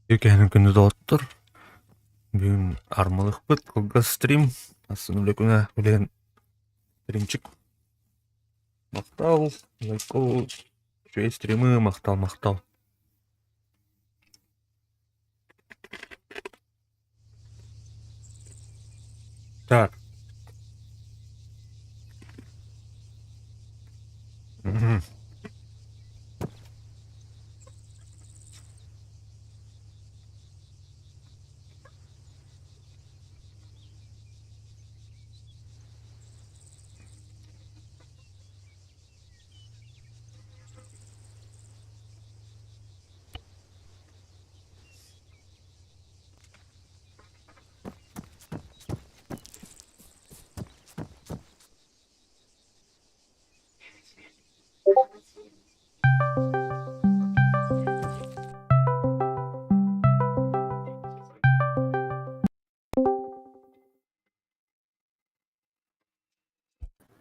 Үкэһэн күнү доҕоттор, бүгүн армалыахпыт кылгас стрим, астын үлэ күнэ билигин стримчик. Махтал, лайкол, үчүгэй стримы, махтал, махтал. Так. Мгм.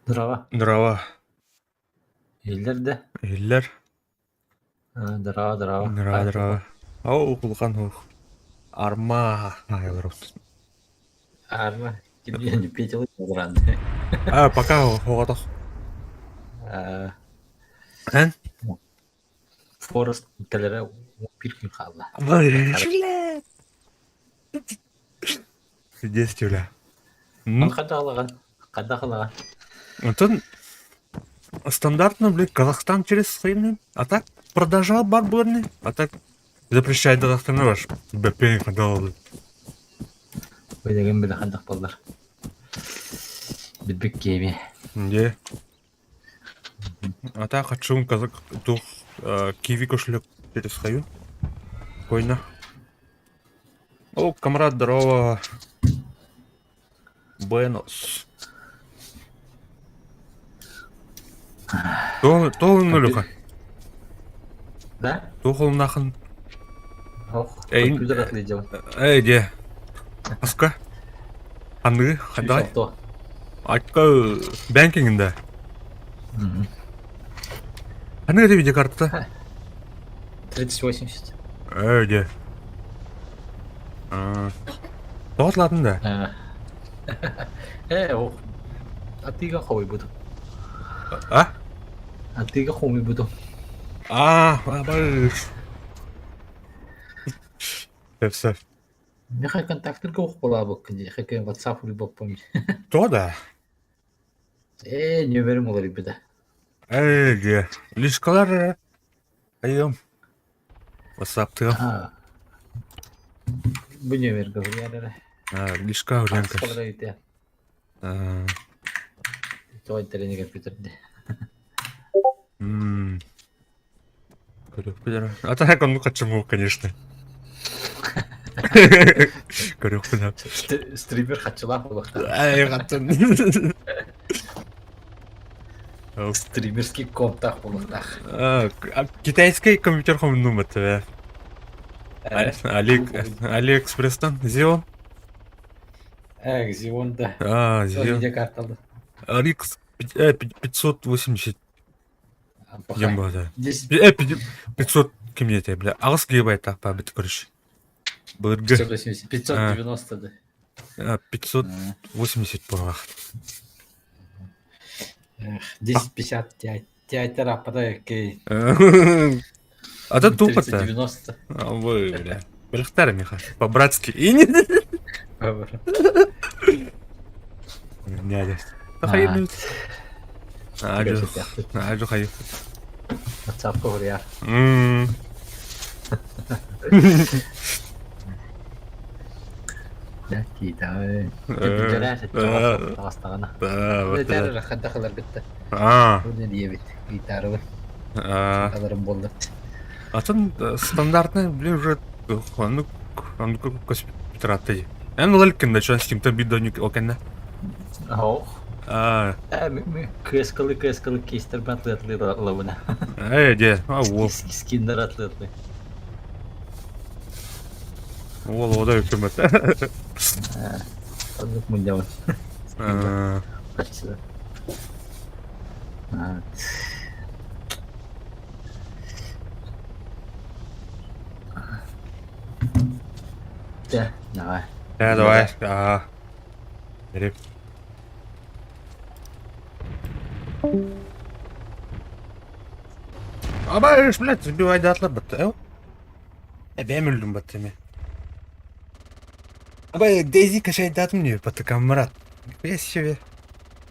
Здорово. Здорово. Иһиллэр да? Иһиллэр. Здорово, здорово. Здорово, здорово. Ау, улахан ух. Арма айылар. Арма, тебе не петил гранды. А, пока оҕотох. Эн? Форест кэлэрэ биир күн хаалла. Здесь бля. Хайдах Хайдах ылаҕын? Онтон стандартно, блядь, Казахстан через хрен, а так продолжал барбурный, а так запрещает Казахстан ваш БП ходал. Билигин билэ хайдах буоллар. Билбит киэби. Де. А так хочу казах тух киви кошелек через хаю. Койна. О, камрад, здорово. Буэнос. То, то нулюха. Да? Туох нахын. Ох, Эй, компьютер отлетел. Эй, де. Аска. Ханныгы, хандай. Айтка бэнкингинде. Ханныгы видеокарта? 3080. Эй, де. Тоҕо атын да? Э, ох. Атыыга хомуйбутум. А? Атыыга хомуйбутум. А, барыш. Сөп, сөп. Миэхэ контактырга охполаабыккын дии, хэкэ WhatsApp улуйбаппын. Тоҕо да? Ээ, нүөмэрим уларыйбыта. Ээ, дьэ. Лишкалар айым. WhatsApp-тыам. Бу нүөмэргэ суруйар эрэ. Лишка Урянка. Тоҕо интэриэһинэй компьютерде. Көрүөхпүт А так он ну конечно. Көрүөхпүн Стример хаччылаах буолуохтаах. Ай, хаттан. Стримерский комптаах буолуохтаах. Китайский компьютер хомуннум это. Али Алиэкспресстан Xeon. Xeon да. А, Xeon. Видеокарталды. RX 580 диэн буолар. 500 ким диэтэ бля аҕыс гигабайттаах баабыт короче. Былыргы 590 да. 580 буоллаах. 1050 театр аппата кей. А то тупо-то. 90. Вы, бля. Бэлэхтэр миха. По-братски. И не. Не, Хайы. Ажу. Ажу хайы. WhatsApp хуруйар. Таҕыстаҕына. Хайдах ыларбытта. Диэбит гитарабын. Аларым буолла. Атын стандартный, блин, уже оннук оннук көспүтүратты дии. Эн ыла иликкин да, чё, Steamтан биир да ол кэннэ? Ох. Кыаскалы кыаскалы кейстер атлы ылабына. Э, де, а уол. Скиннер атлы Уол ода үкүмэт. Оннук мунньабын. Чэ, давай. Э, давай. Аа. Бери. Абай, блядь, сбивай датлар бітті. Эу. Э, бэм өлдүм бітті ме. Абай, Дейзи качай датым не, бітті камрад. Я себе.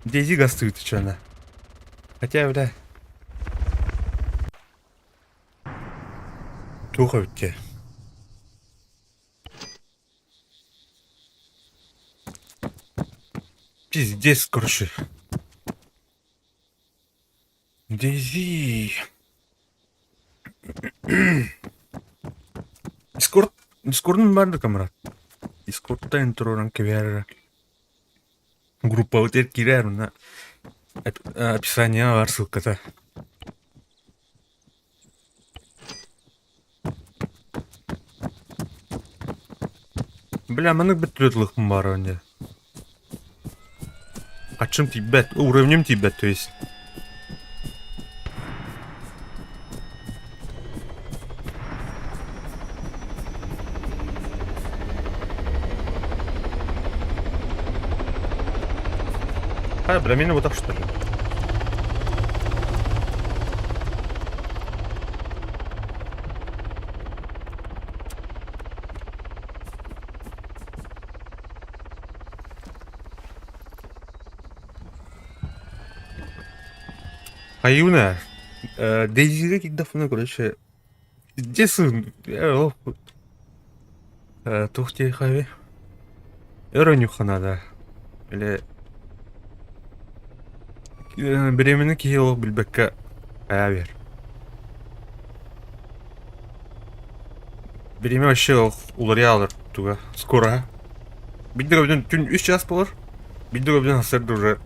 Дейзи гастует, что она. Хотя, бля. Тух эбит Пиздец, короче. Дейзи. Дискорд, Дискордун баар да камрад. Дискордтан туруоран кэбиһэр группабыт эр киирэр уонна описание баар ссылката. Бля, маннык бүттүрүт ылыахпын баҕарабын дьэ. Хаччым тиийбэт, уровнем тиийбэт, то есть. А, бля, меня вот так что ли? Аюна, Дейзигэ киирдэхпинэ, короче, где сын? Туох диэхэй Өр ойнуохха наада. Или бириэмэни киһи олох билбэккэ айаа биэр. Бириэмэ вообще олох уларыйа алар туга скоро. Биирдэ көбүтэн түн үс чаас буолар. Биирдэ көбүтэн сарсыарда уже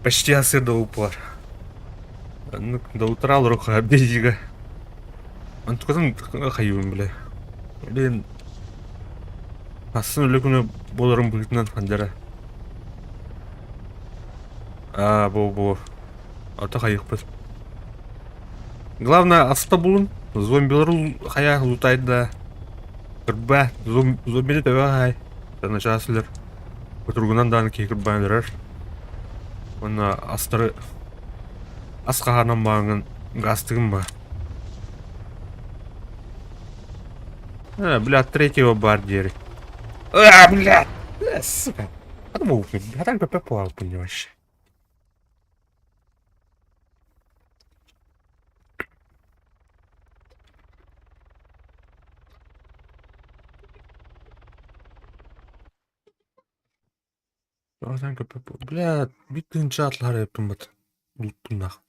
почти сарсыарда буолар. Оннук до утра олоруохха Дейзига. Онтукатын хайыыбын бile. Блин, Ахсын үлэ күнэ буоларын быһыытынан хандара. Аа, бу-бу. Ото хайыахпыт. Главное, аста булун. Зомбилар хайа лутайда. Кырба, зомбини төбө хай. Начаас өлөр. Кутуругунан даҕаны киһи кырбаан өлөрөр. Уонна астары ас хаһаанан бааҥҥын гаастыгын ба. А, бля, третьего бар диэри. А, бля! Сука. Хатан көппөт буолбуппун дии вообще. Хатан көппөт Бля, биир тыһыынча атлаһар эбиппин бат. Бултуннаах.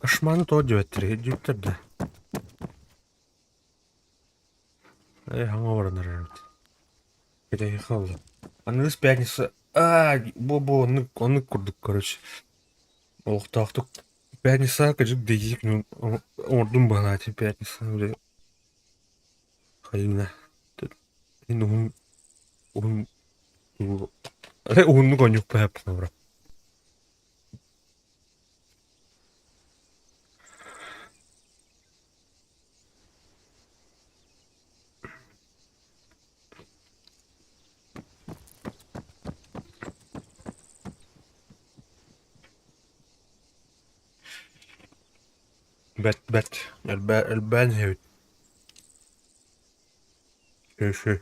Кошманы тоҕо диэбэттэр, диэбиттэр да. Ээ, хаҥа баран эрэр эбит. Кэтэһи хаалла. Аныгыс пятница аа бу-бу оннук оннук курдук короче. Олохтоохтук пятницаҕа кырдьык дэйдии күнүн оҥордум быһалаати пятница били хайыына мин уһун уһун уһуннук оонньуохпун сөп Бэрт бэрт элбээн иһэбит Үһү.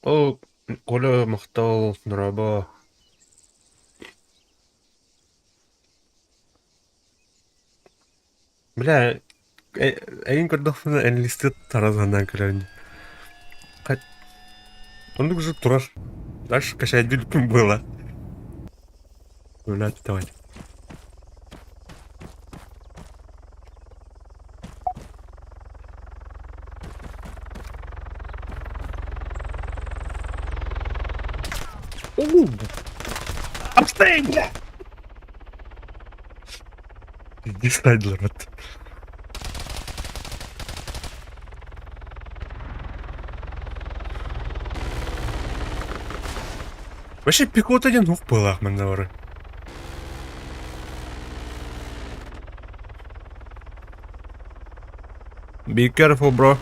Ол Коля махтал дорообо. Бля, эйин көрдөхпүнэ энлистит таразанан көрөбүн. Оннук же турар. Дальше качать было. Блядь, давай. Абстай, бля! Пиздец, рот. Вообще пехота один ух была, манна бары. Be careful, bro.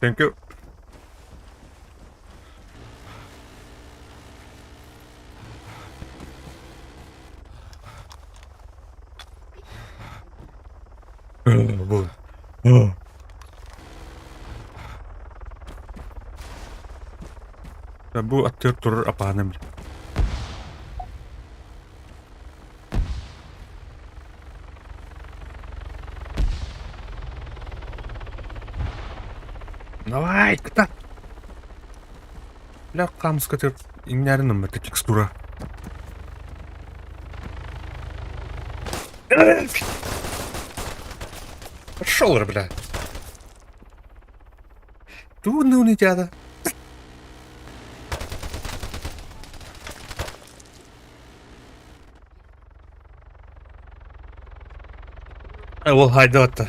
Thank you. Бу. Бу аттыгар турар апааным. Давай, кыта. Бля, хаамыскатыгар иҥнээрин ыммыта текстура. Пошел, бля. Тугун дяда. Ол хайдыбатта.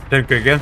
Thank you again.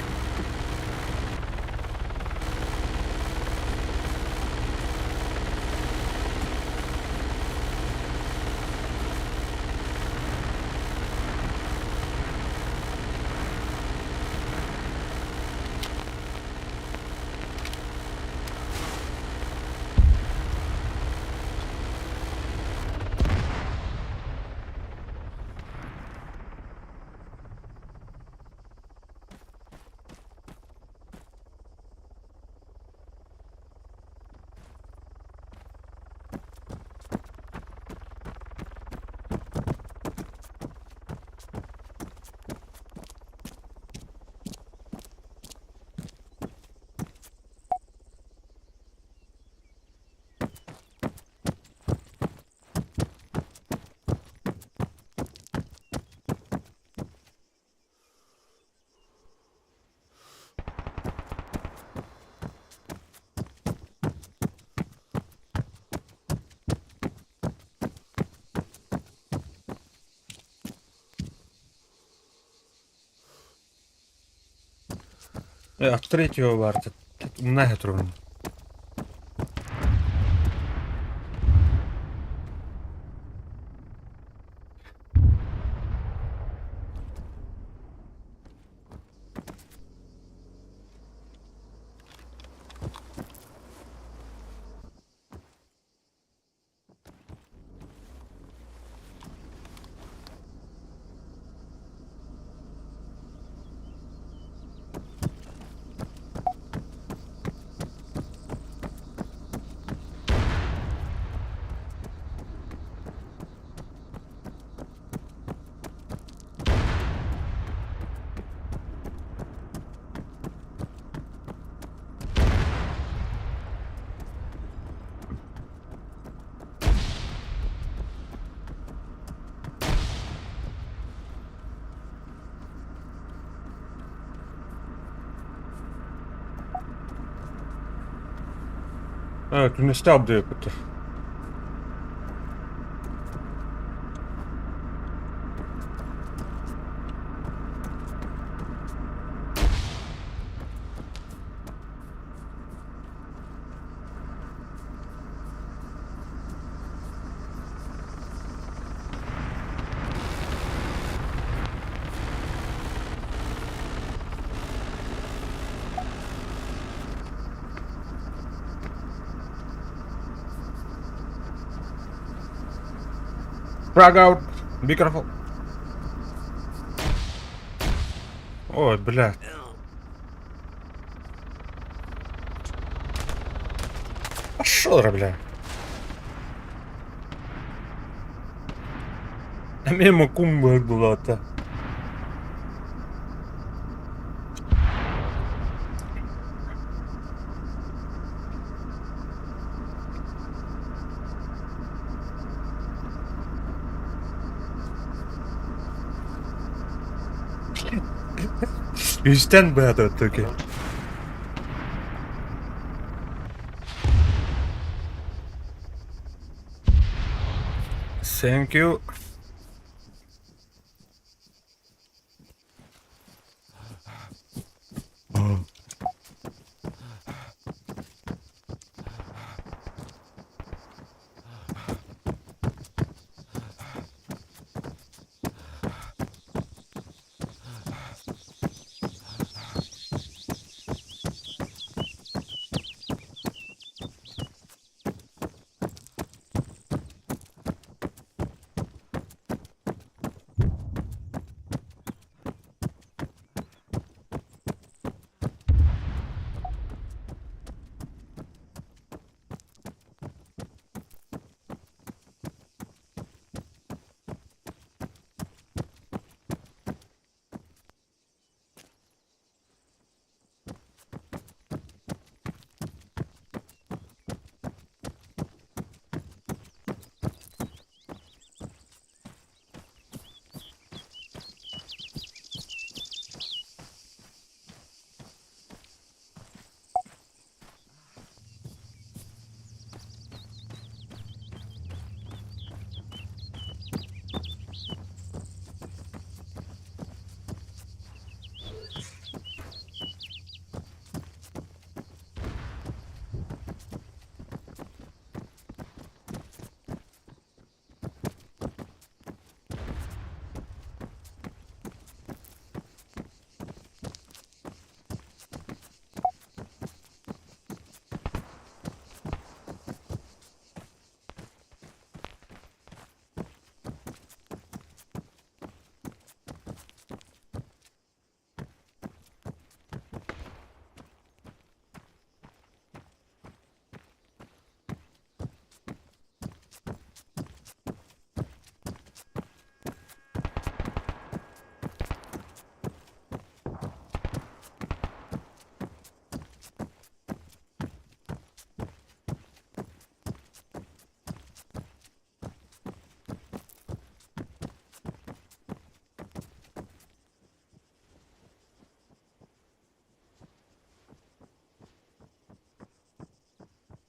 От третьего варта. Умнаһа турабын. Күнүстэ абдыйыппыттар. Frag out! Be careful! Ой, блядь. Пошел, бля. Мимо кумба была-то. Үстэн быһата оттоки. Thank you.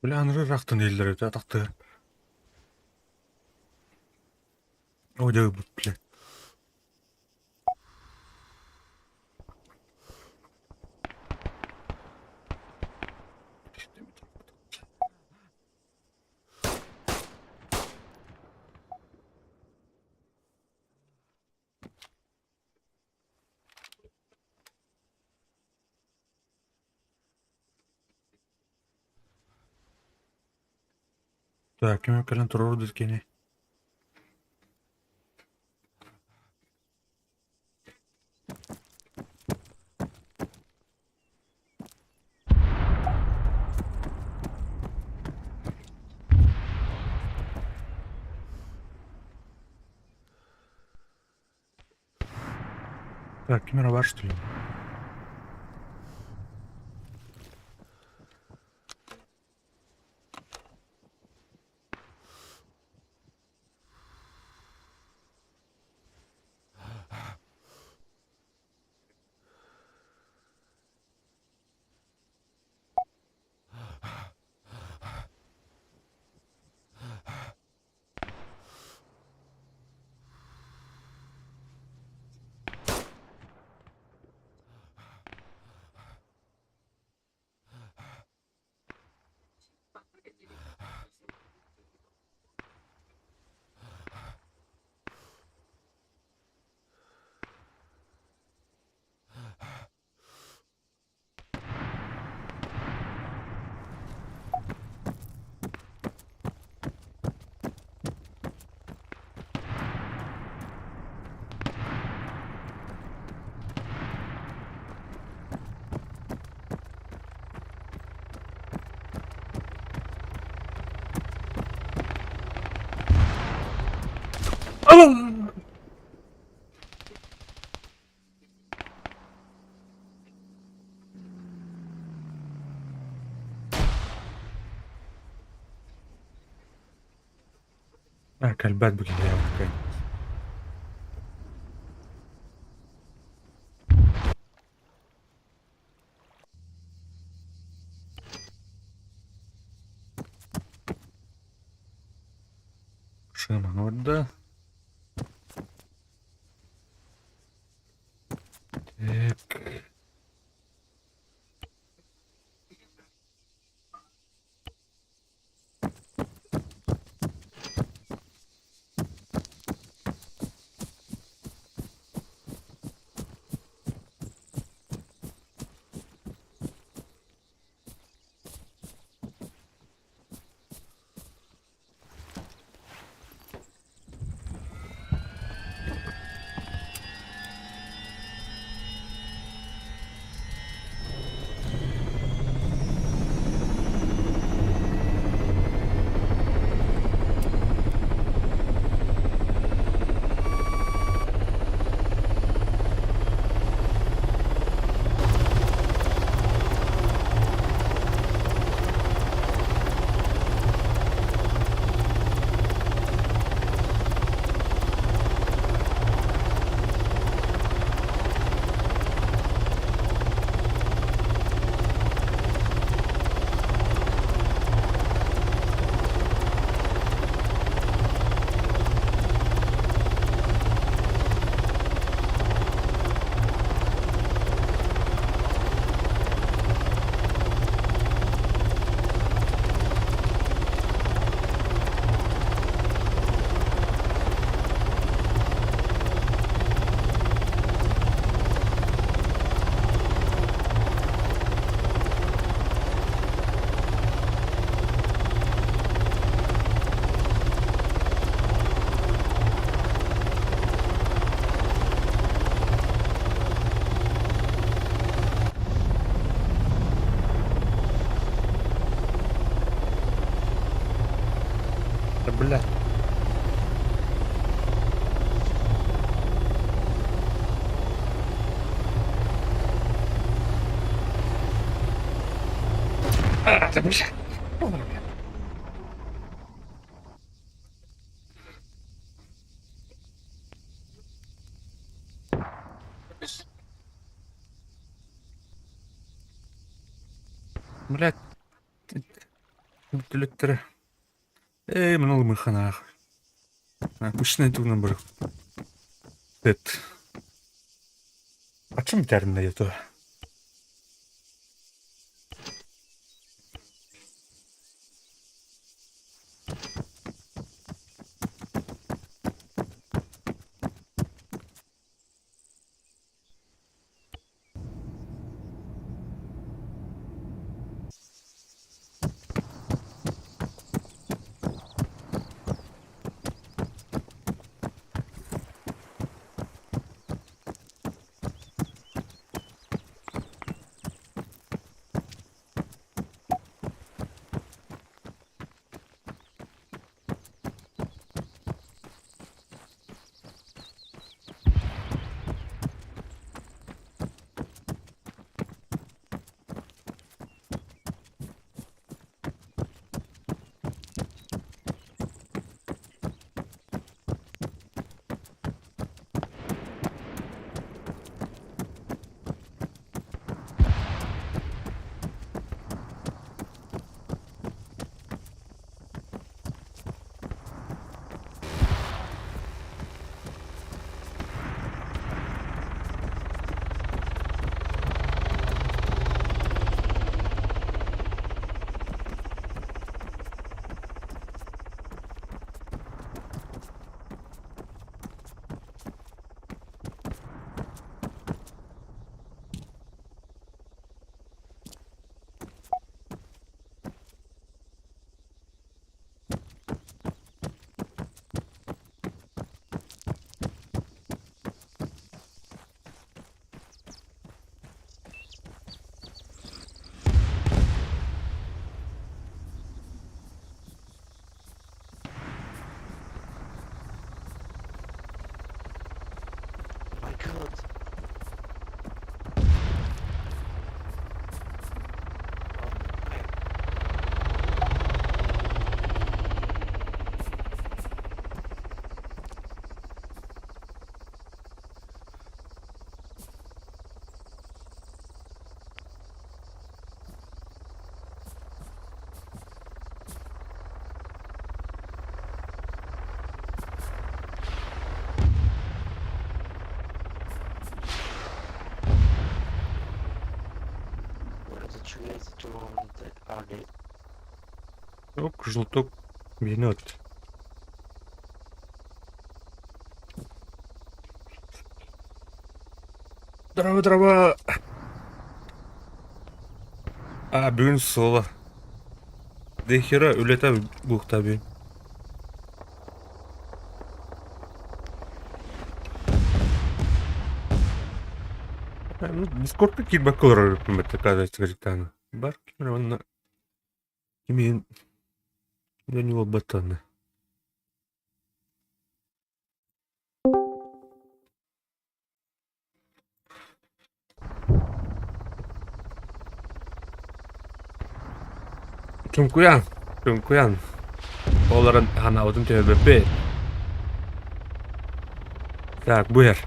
Били аныры ыраахтан иһиллэр эбит атахтыгар. Оо дьэ ылбыт блядь. Так, ким кэлэн туруордут кини? Так, ким эрэ бар что ли? А, кэлбэт бу киһи Шиман орда. Так. Да блядь. А, да блядь. Блядь. Бүттүлүктэрэ. Ээ, маны ылымыахханаах. Обычный тугунан бары. Тет. А чем термин это? My God. Where the trees drawn that are they? Ок, желток минут. Дрова, дрова. А, бүгүн суола. Дехера үлэтэ буухта бүгүн. Дискордка киирбэккэ олорор эбиппин оказывается Казахстана. Бар ким эрэ уонна кимиин үлэни уолбаттаҕына. Чуҥкуйан, чуҥкуйан, олорон ханаабытын түһэрбэппит. Так, бу иһэр.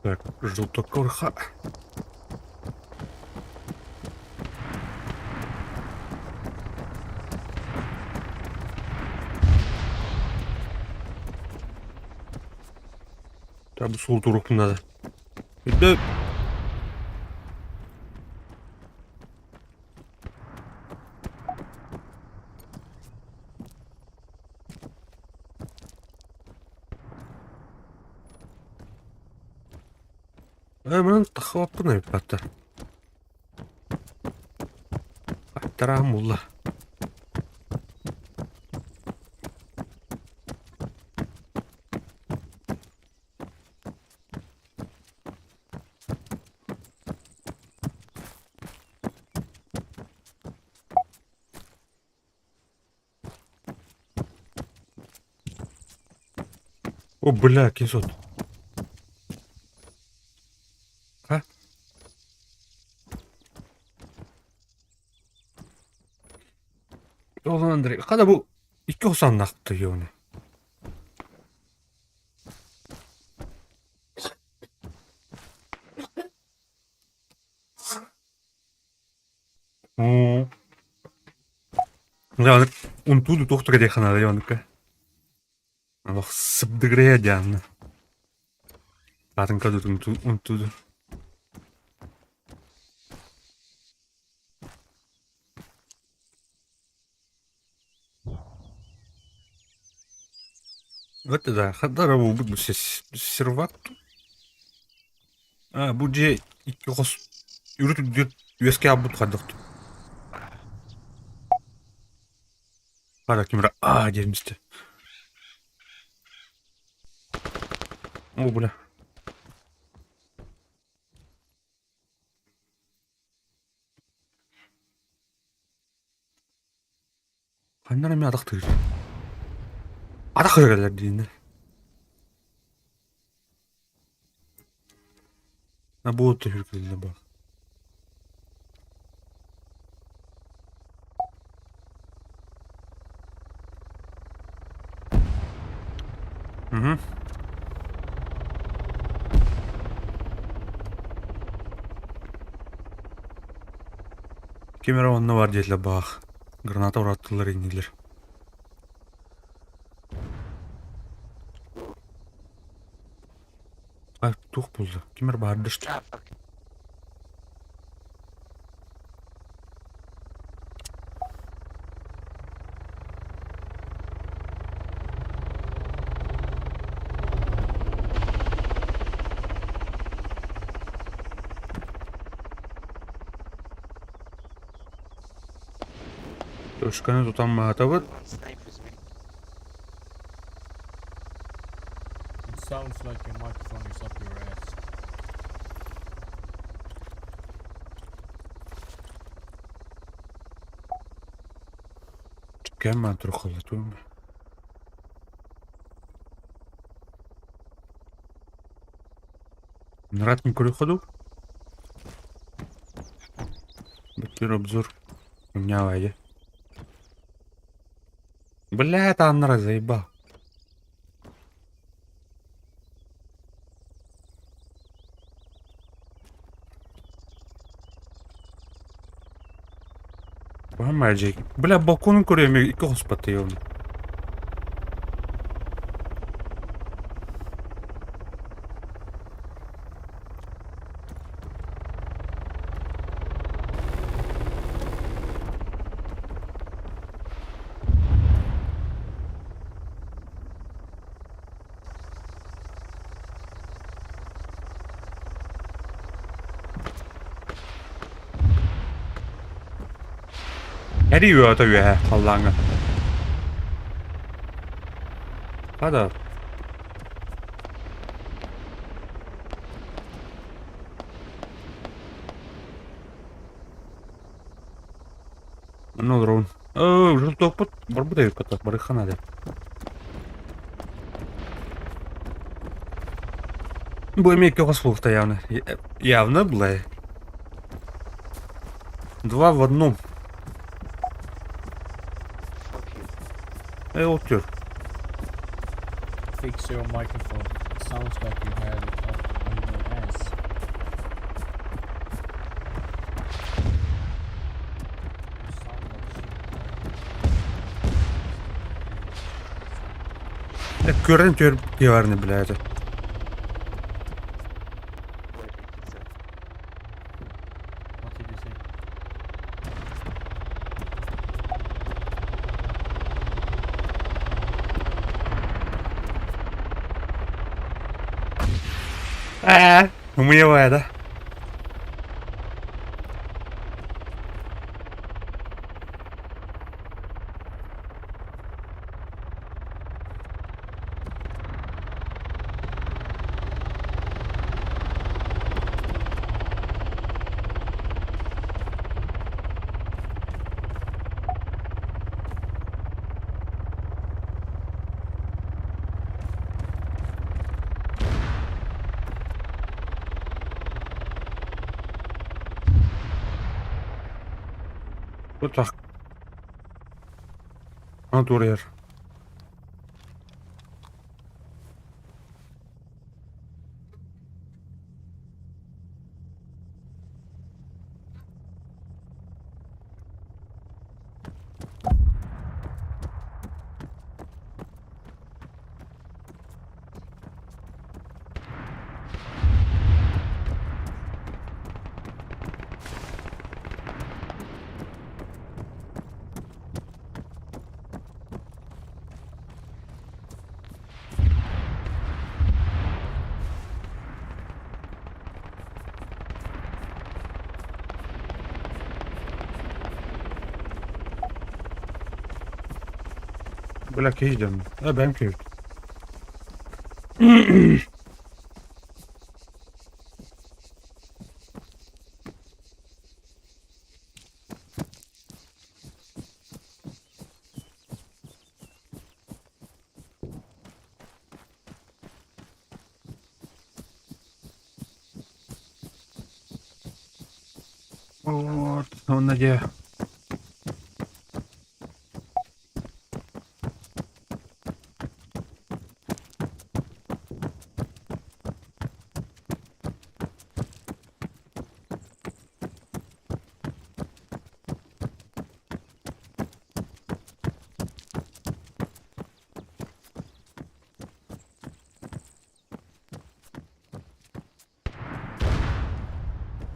Так, желтокорха. Так, бу суол туруохпун надо. Үрдэ Ээ, манан тахсыбаппын эбит Аттараам булла. О, бля, 500. А? Ол Андрей, хада бу икки хосаннахты ёны. Оо. Унтууду туох туга диэххэ наада Иванка. Олох сыбдыгырыйа дианна. Аатын кадутун унтууду. Вот да, хадара буолбут бу сервак. А, бу дьиэ икки хос үрүт үрдүр үөскэ аалбыт хайдах Хара ким эрэ аа диэн истэ. О, бля. Ханна эмэ атахтыыр. Атах кэлэр дииннэр. На буолта хүркүллэ баар. Мгм. Ким эрэ онно бар диэтилэр баах. Граната урааттылар иннилэр. А, туох буолла? Ким эрэ баһарда что Ah, fuck. Точканы тутан баатабыт. One snipers me. It sounds like your microphone is up your ass. Кэм турхалатым. Нрат не ходу. Бутыр обзор. У меня вайде. Бля, это Аннара заебал. Понимаешь, Бля, балконун көрөм икки хос баттайым. Эри үөтэ үөһэ халлааҥҥа. Хада. Манна олоробун. Оо, уже барбыт эбит барыхха наада. Бу эмиэ икки хос буолта явно. Явно, бля. Два в одном. Fuck you. Э, вот тёр. Fix your microphone. It sounds like you had it up on your ass. You sound like shit. Э, көрөн төр пиварный, бля, это. Wait, did you say? What did you say? Ээ, умеевая, да? Вот так. Аны туруйар. Бля, киһи Э, бэйэм киһи. Вот, онно дьэ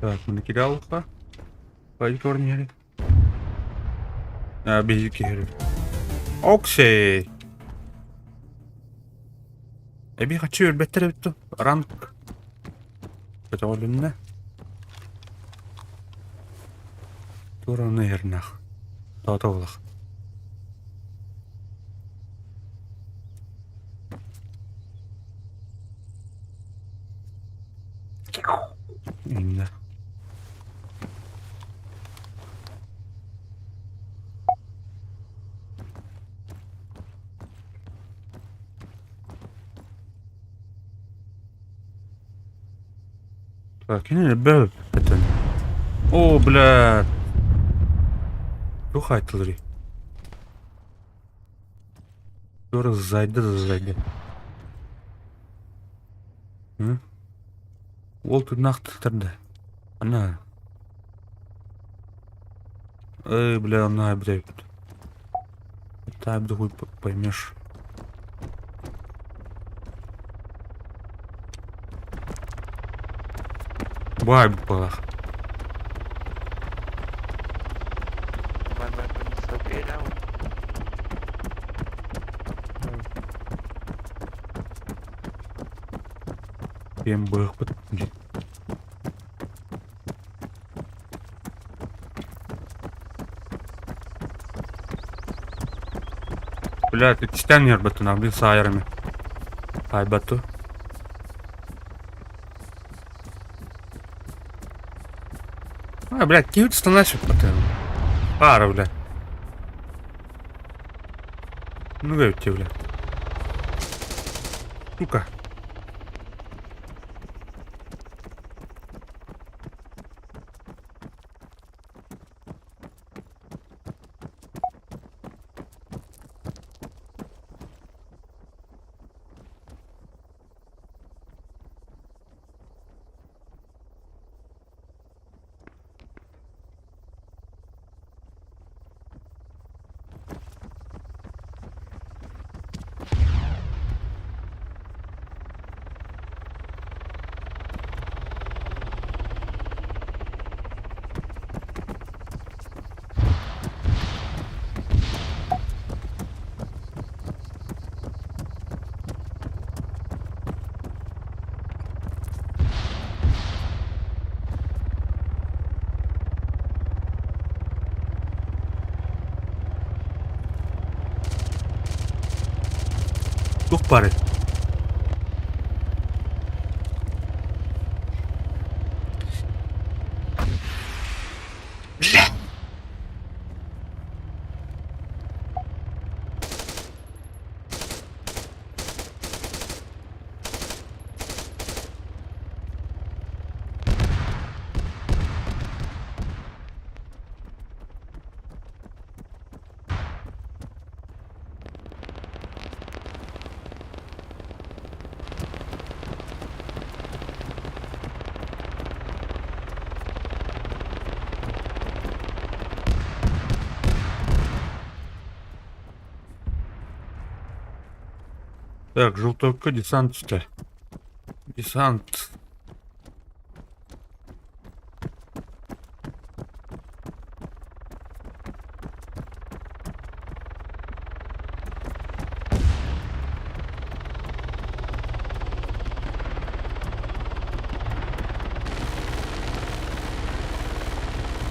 Так, маны кире аллахха. Пойдем иһэри. А, биһиги киһи. Оксей. Эби хочу өлбөттөр эбит ту. Ранг. Көтөҕүлүннэ. Туораны иһэрнэх. Тоото булах. Иннэ. Так, кини элбэх этэн. О, блядь. Туох айтыларый? Туора зайды да зайды. М? Ол тырнаахтар да. Ана. Эй, бля, она блядь. Это хуй поймешь. Бай бах. My weapon's okay now. No. Кем быхпыт. Бля, иккистээн ньырбаттын, блин, саайарами. Саайбатту. А, блядь, киһи станач потом. Пара, бля. Ну, говорите, бля. Сука. Туох баарый? Бля! Так, желтокка десант түстэ. Десант.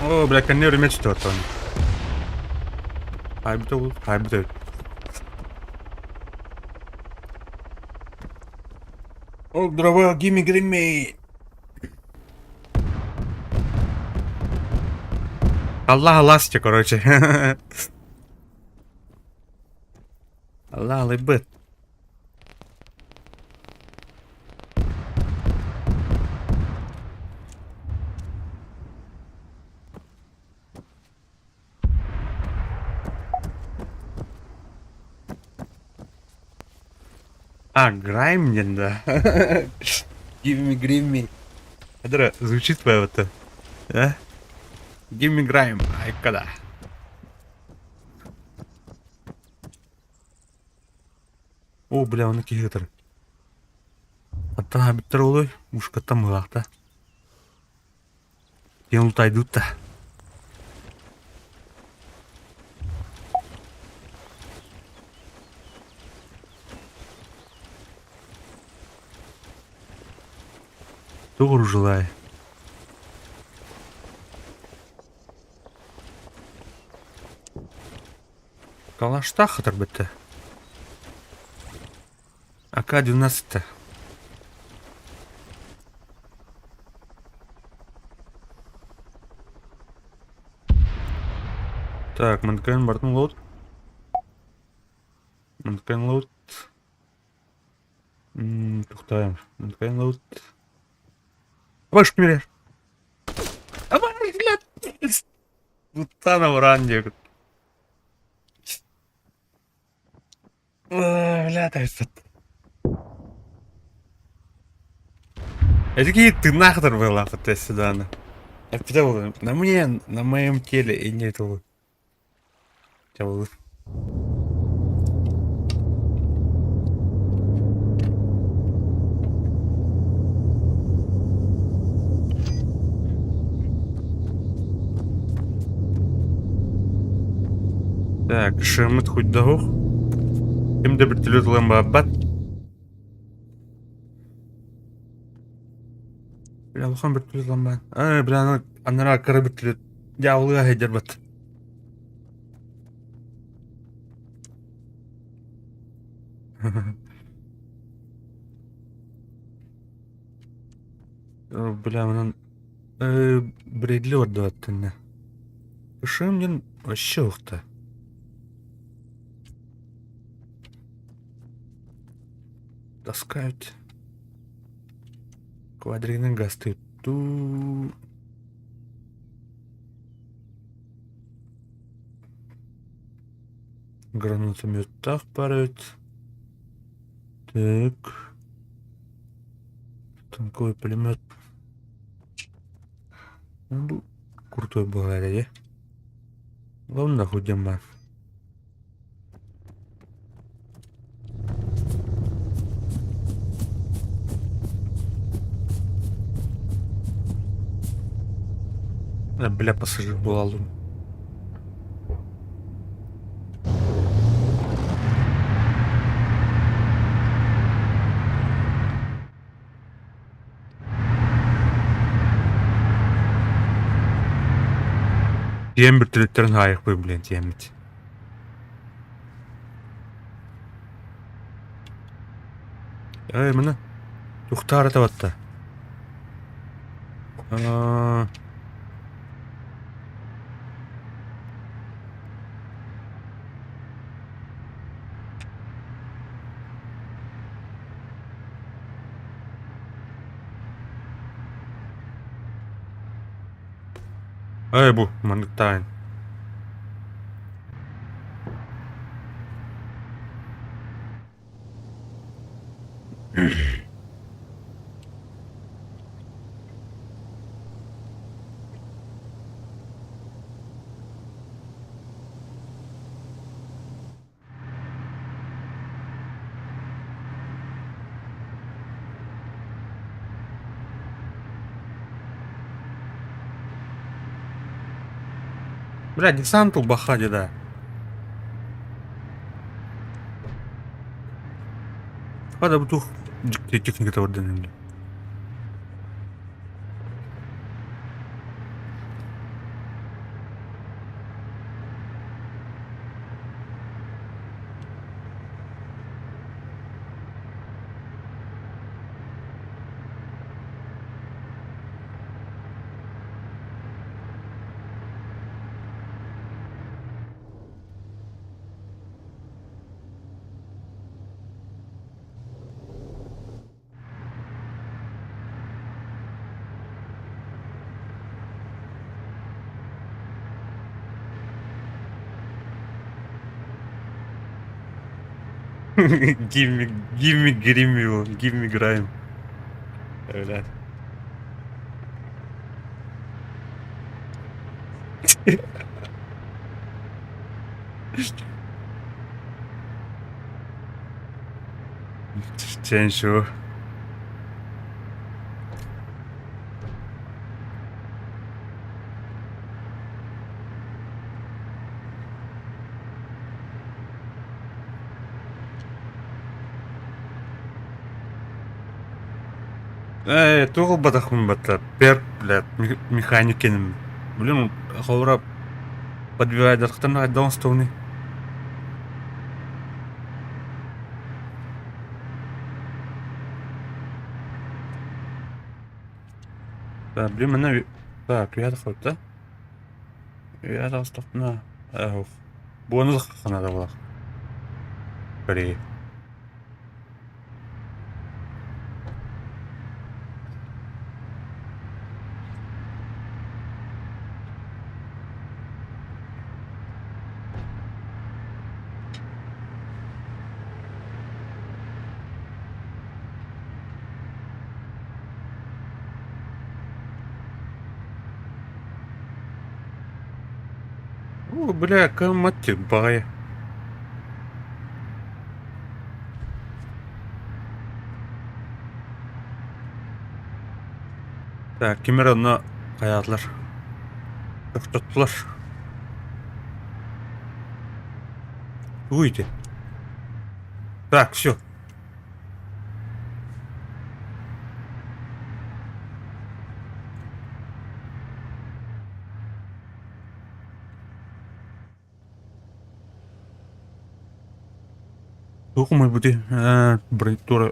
О, бля, кэннэ өрүмэ түстэ оттон. Хайбыта ол, хайбыта. О, здорово, gimme, gimme. Аллах аласте, короче. Аллах алыбыт. А, Грайм диэн да? Give me Grimmy. Эдэр звучит это. Э? Give me Grime. Айкада. О, бля, оны киһи ытыр. Аттан хабиттар олой, мушкаттан мылаахта. Диэн утайдыт да. Тугу оружелай? Калаштаах хатарбыта. АК-12. Так, Манкайн Бартон лот. Манкайн лот. Тухтаем. Манкайн лот. Ваш мирер. Блядь. Бутана вран диэбит. Бля, тайсат. Эти ты нахтар была сюда. Я питал на мне, на моем теле и не этого. Так, шымыт хоть догох. Ким да вертолет ылан баабат. Бля, улахан вертолет ылан баан. Ай, бля, анараа кыра вертолет. Дьаабылыга сылдьарбат. Бля, онон Брэдли ордубаттынна. Ышым диэн вообще ухта. Таскают. Квадригынан гастыыр дуу. Гранатометтаах баар эбит. Так. Танковый пулемет. Бу крутой буолар ээ. Главное нахуй диэн баар. Бля, пассажир буолалым. Тиэм бүртүлүттэрин хаайыхпый блин тиэммит. Эй, мына тухтаара табатта. Аа Эй, бу, маннык таайын. Бля, десант баха да. Хада бу тух техника табырдан Give me Grimville, give me Grime. Öyle. Change şu. Ээ, туох ылбатахпын батта, перт, блядь, механикин. Блин, холура подбивайдахтан хайдах оҥостуоҥный? Так, блин, манна так, үйэ тахсыбыт да? Үйэ таҕыстахпына, буону ханада буолар. Көрүүй. О, бля, кыаммат баҕайы. Так, ким эрэ онно хайаатылар, тохтоттулар. Тугуй ити? Так, все. Туох умайбытый? Ээ, бронитура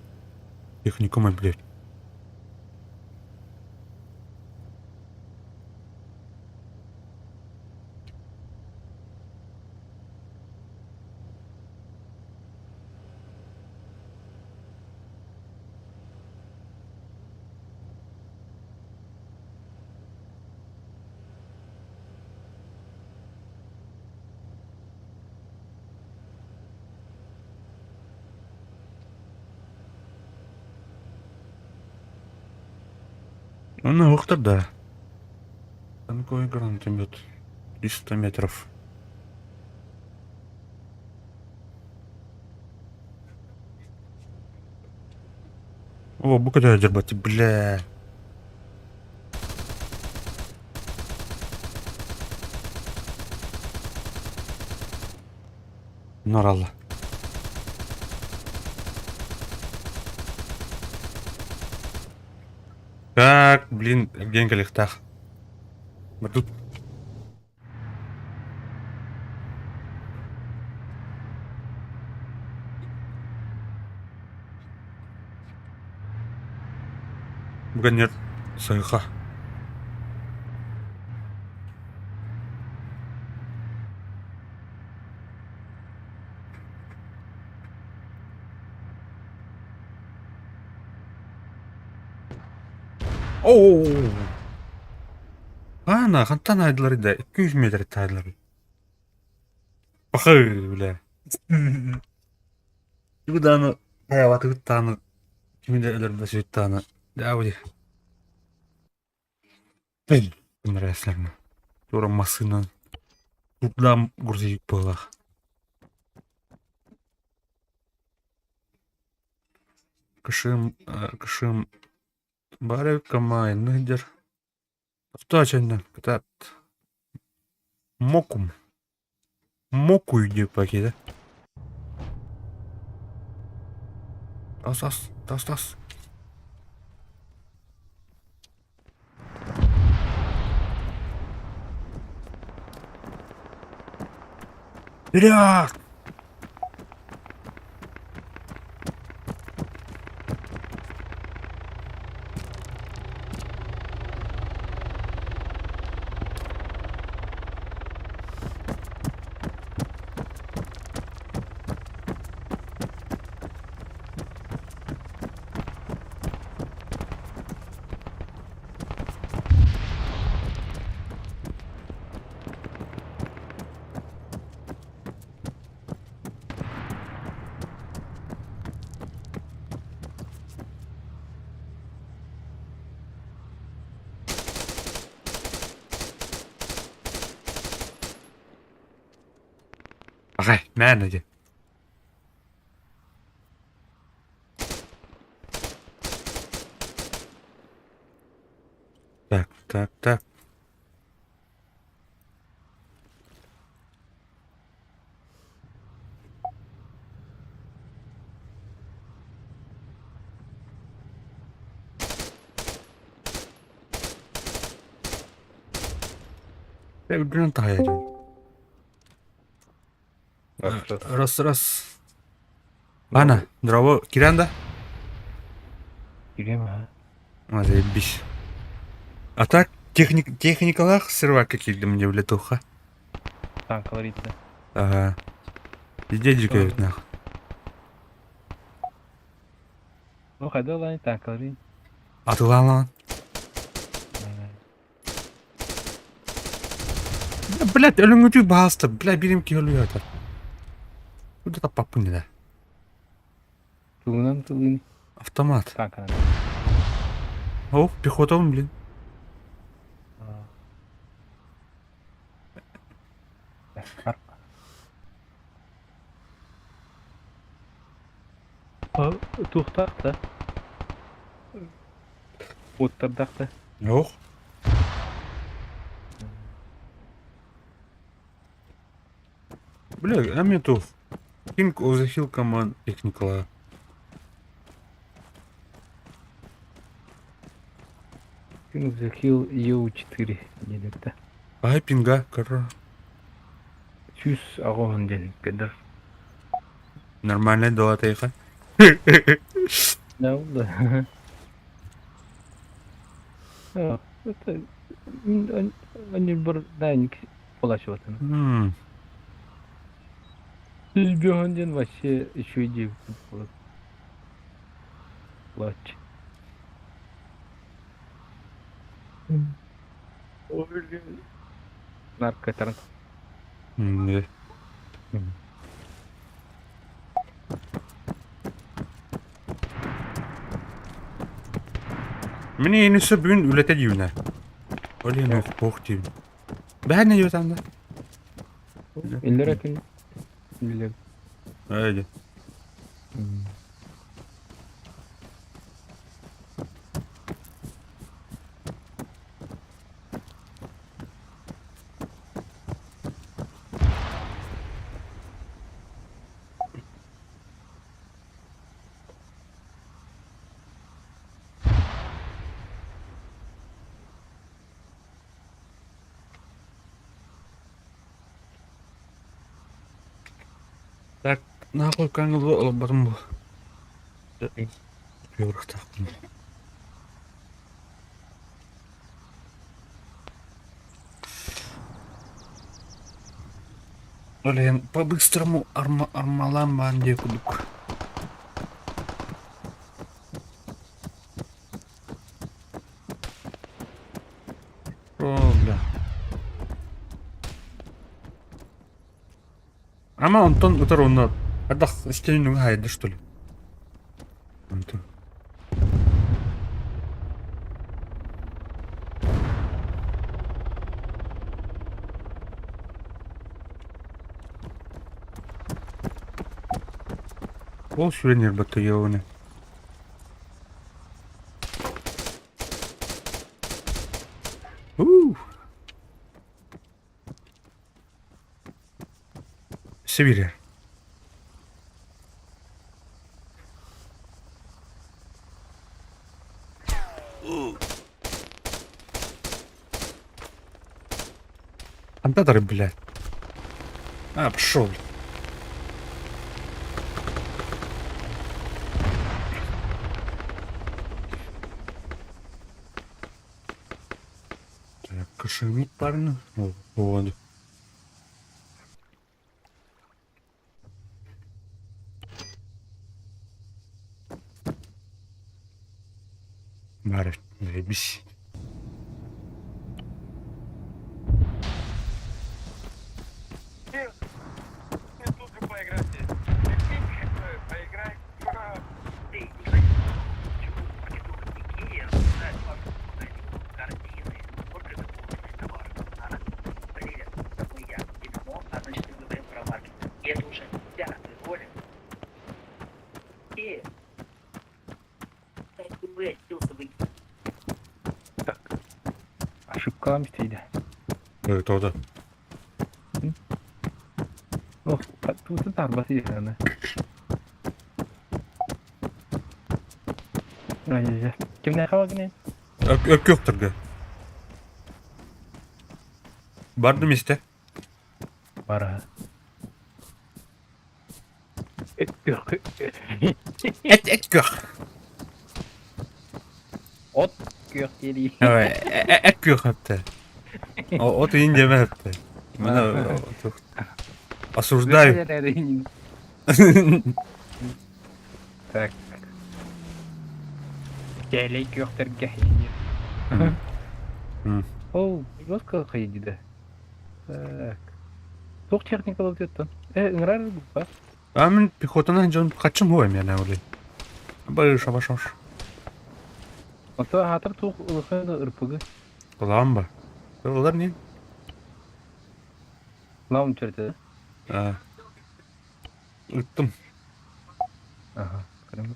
техникумай, блядь. Онно уһуктар да. Танковый гранатомет. 300 метров. О, бу көтө дьарбаты, бля. Норалла. Так, блин, Евгений кэлиэхтээх. Тут Бүгүн сыыха. Оо! Аана, хантан аайдылар да 200 метр таайдылар. Пахы, бля. Тугу дааны хайаабатыгыт дааны кими да өлөрбө сүт дааны даа Нравится. Тура массыынан курдаам грузовик буоллах. Кышым, кышым баар эбит комбайнна сылдьар. Тохтоо чэннэн кытаат. Мокум. Мокуй диэппэкиитэ. Тас тас тас тас. Вперед! Арай, мээнэ диэн. Так, так, так. Үрдүнэн таһайа дьон. Раз, раз. Ана, здорово, киран да? Кириэм аха. Заебись. А так, техник, техникалаах сервакка киирдим мне влетуха. Танкалар иттэ. Ага. Везде дикают нахуй. Ну хайда лайн танкаларын. Атылаан лаан. Блядь, өлүҥүтүү баһаста, бля, бирим киһи өлүө Куда таппаппын дедэ. Тугунан тылын Автомат. танканан. О, пехотабын, блин. Туохтаах да? Уоттардаах да? Ох. Бля, а мне туох. King of the Hill Command техникала. King of the Hill EU4 диэн этэ. Ай пинга, короче. 180 диэн кэлэр. Нормальная дала тайха. Да, да. Это они бар дайник полачиватыны. 105 диэн вообще еще иди Плач. Наркотарн. Да. Мин инisi бүгүн үлэтэ дьүүнэ. Ол иһин ох диибин. Бэһэн диэтам да. Иллэр күн үлэлэр. Эйде. Так, нахуй каңылы олбатым бу. Yoruktaaqпын. Блин, по-быстрому арма армалаан баан диэ курдук. О, бля. Ама онтон утар онно ардах истэнин хайда что ли? Онтон. Ол сүрэн нербатта ёбаны. Уу. Сибири. Антатары, блядь. А, пошел. Так, кошельник парня. Вот. Баар, заебись. Так. Ошибкалаан истейде. Тоҕо? Ох, туутун таарбат иһэне. Ай-яй-яй. Кимнээхэ багынай? Өккүөхтөргө. Бардым истэ. Бара. Эт эт күөх. От күөх диэри. Эт күөх эптэ. От иин диэмэ эптэ. Мана осуждаю. Так. Кээлэй күөхтэргэ Ол жестко хайдида. Так. Туох техникалар диэттэн? Э, ыҥырар ба? А мин пехотанан дьон хаччым хуа эмиэ улей. Быша башош. Ото аатар туох улахан ырпыгы. Улаан ба. Олар не? Лаунчер да? А. Ыттым. Ага, көрөм.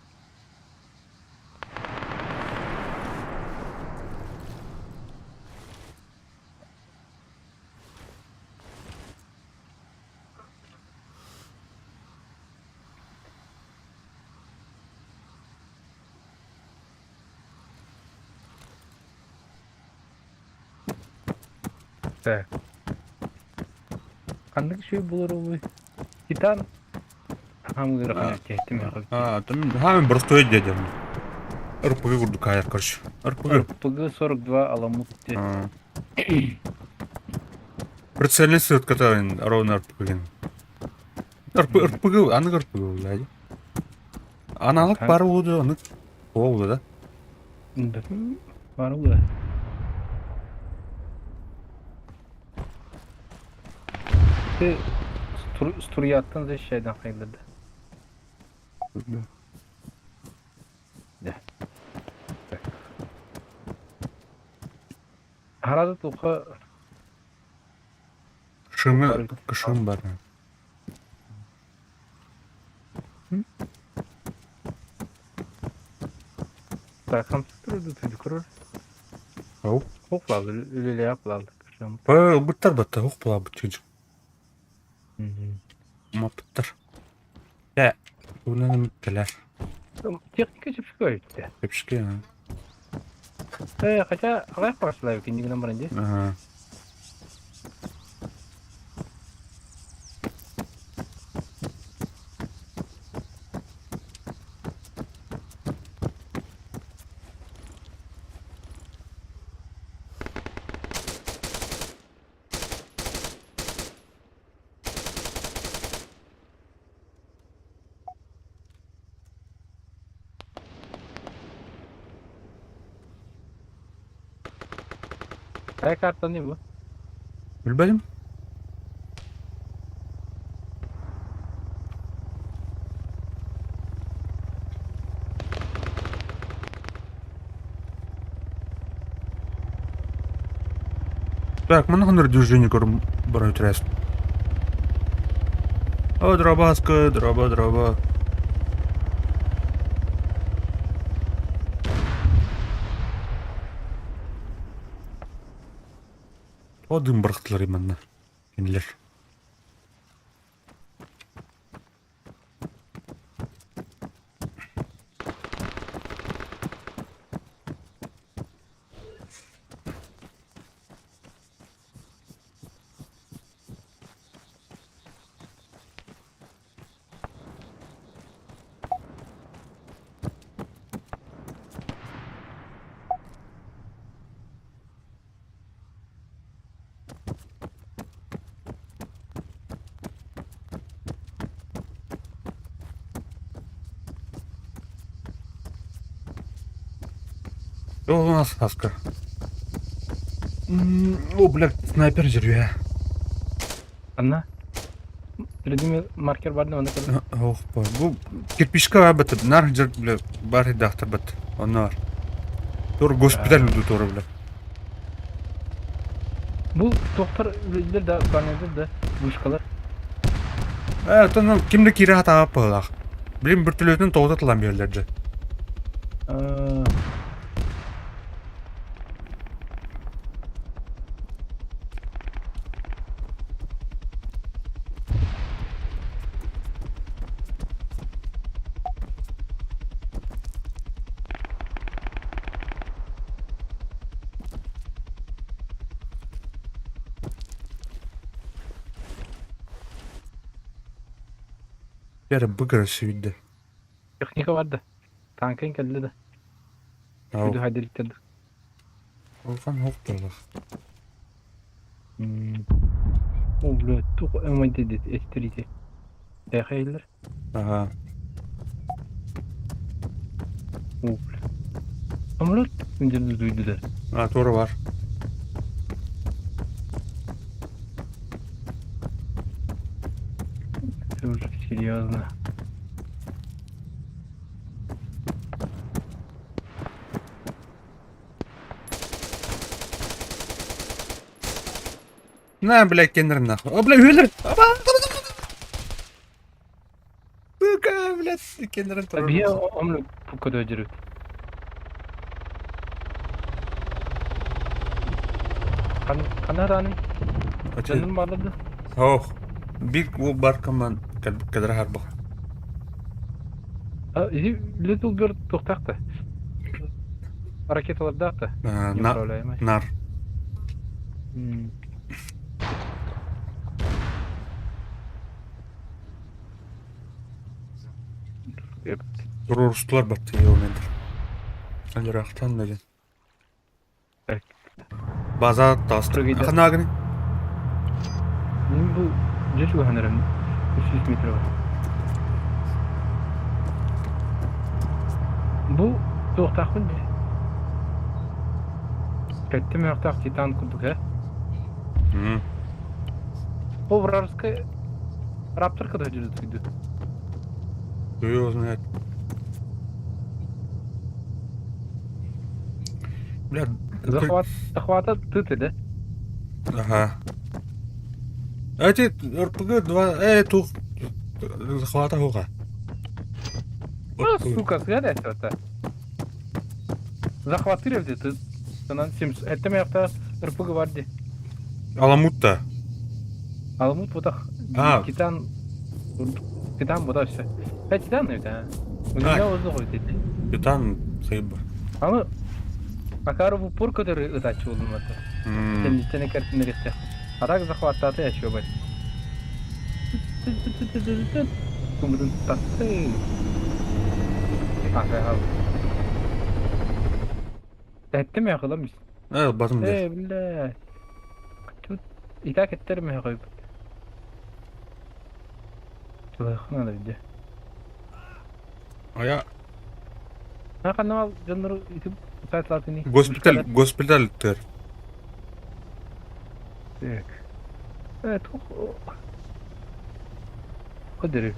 Так. Ханнык үчүгэй буолар уолуй? Титан хаамыыра ханааччы А, там хаамын простой дедем. РПГ курдук хаайар, короче. РПГ. РПГ 42 Аламут А. Прицельный сытката ровно РПГ. РПГ, аны РПГ блядь. Аналог бар болду, аны болду да. Бар болду. Ты струяттан защищайдан хайдады. Да. Так. Харада туха Шымы, кышым бар. Так, хамсыктыр түдүкүрөр. Ау. Хоклады, үлеле аплады. Бұттар батта, хоқ була бұт Мапыттар. Я, унан кэлэр. Техника чепчик өйтті. Чепчики, Э, хотя, ағай қарсылай екен деген баран де. Ага. Қай карта не бұл? Билбедим. Так, мы на движение көрүм бара өтүрәс. О, дробаска, дроба, дроба. О, дым бырахтылар именно. Кинилер. У нас хаска. О, блядь, снайпер жүрүө. Анна. Перед маркер бар да, оны Ох, бу кирпичка бар бит, нар жер, бля, бар редактор бит. Онно бар. Тур госпиталь үдү тура, бля. Бу доктор үлэлиир да, планетер да, вышкалар. Э, оттон кимде киирэ хатаабат быһыылаах. Билим бүртүлүөтүн тоҕута тылан биэрэллэр дьэ. Эрэ быгара сүүрдэ. Техника бар да. Танкын кэллэ да. Ау. Сүдү хайдырыттар. Улахан ох буоллах. О, бля, тух МД эстерите. Эхейлер. Ага. О, бля. Самолет күндерді дуйдылар. А, туора бар. Это уже серьезно. На, блядь, кеннер нахуй. О, бля, үөлэр! Сука, блядь, кеннерин турар. Бие омлу пукада жүрөт. Канараны жанын баалады. Ох, биг ол бар команд кадра харбах. Иди Little Bird тухтахта. Ракеталардаахта. Неуправляемый. Нар. Туруорустулар баттыы мендер. Алыраахтан да диэн. Так. База таастыр. Прыгай, да. Ханаагыны? Мин бу дьэ чугаһан эрэн 300 метр бар. Бу туохтаахпын дии. Кэттэ мөөхтөөх титан курдук ээ. О, вражеская раптор когда идет? Кто его знает. Бля, Захват, захвата ты да? Ага. Эти РПГ-2, тух, захвата хуга. Ну, сука, сгадать это. Захватырев ты. Санан 700. Это меня РПГ варди. Аламутта. Аламут вот так. А. Титан. Титан вот все. Э, Титан это. У меня воздух эти. Титан сайба. Аны Макарову пур көтөр ытачы болдум аты. Кэнниттэн кэртинэриэхтээх. А так захваттаата ячуо бай. Кумутун тасты. Ага. Тэттим яхылам. Э, батым дэр. Э, бля. Тут и так эттерим яхылып. Тулайхына да виде. А я Ханна дьоннору итип сайтлар госпиталь, госпиталь төр. Так. Э, тух. Кодери.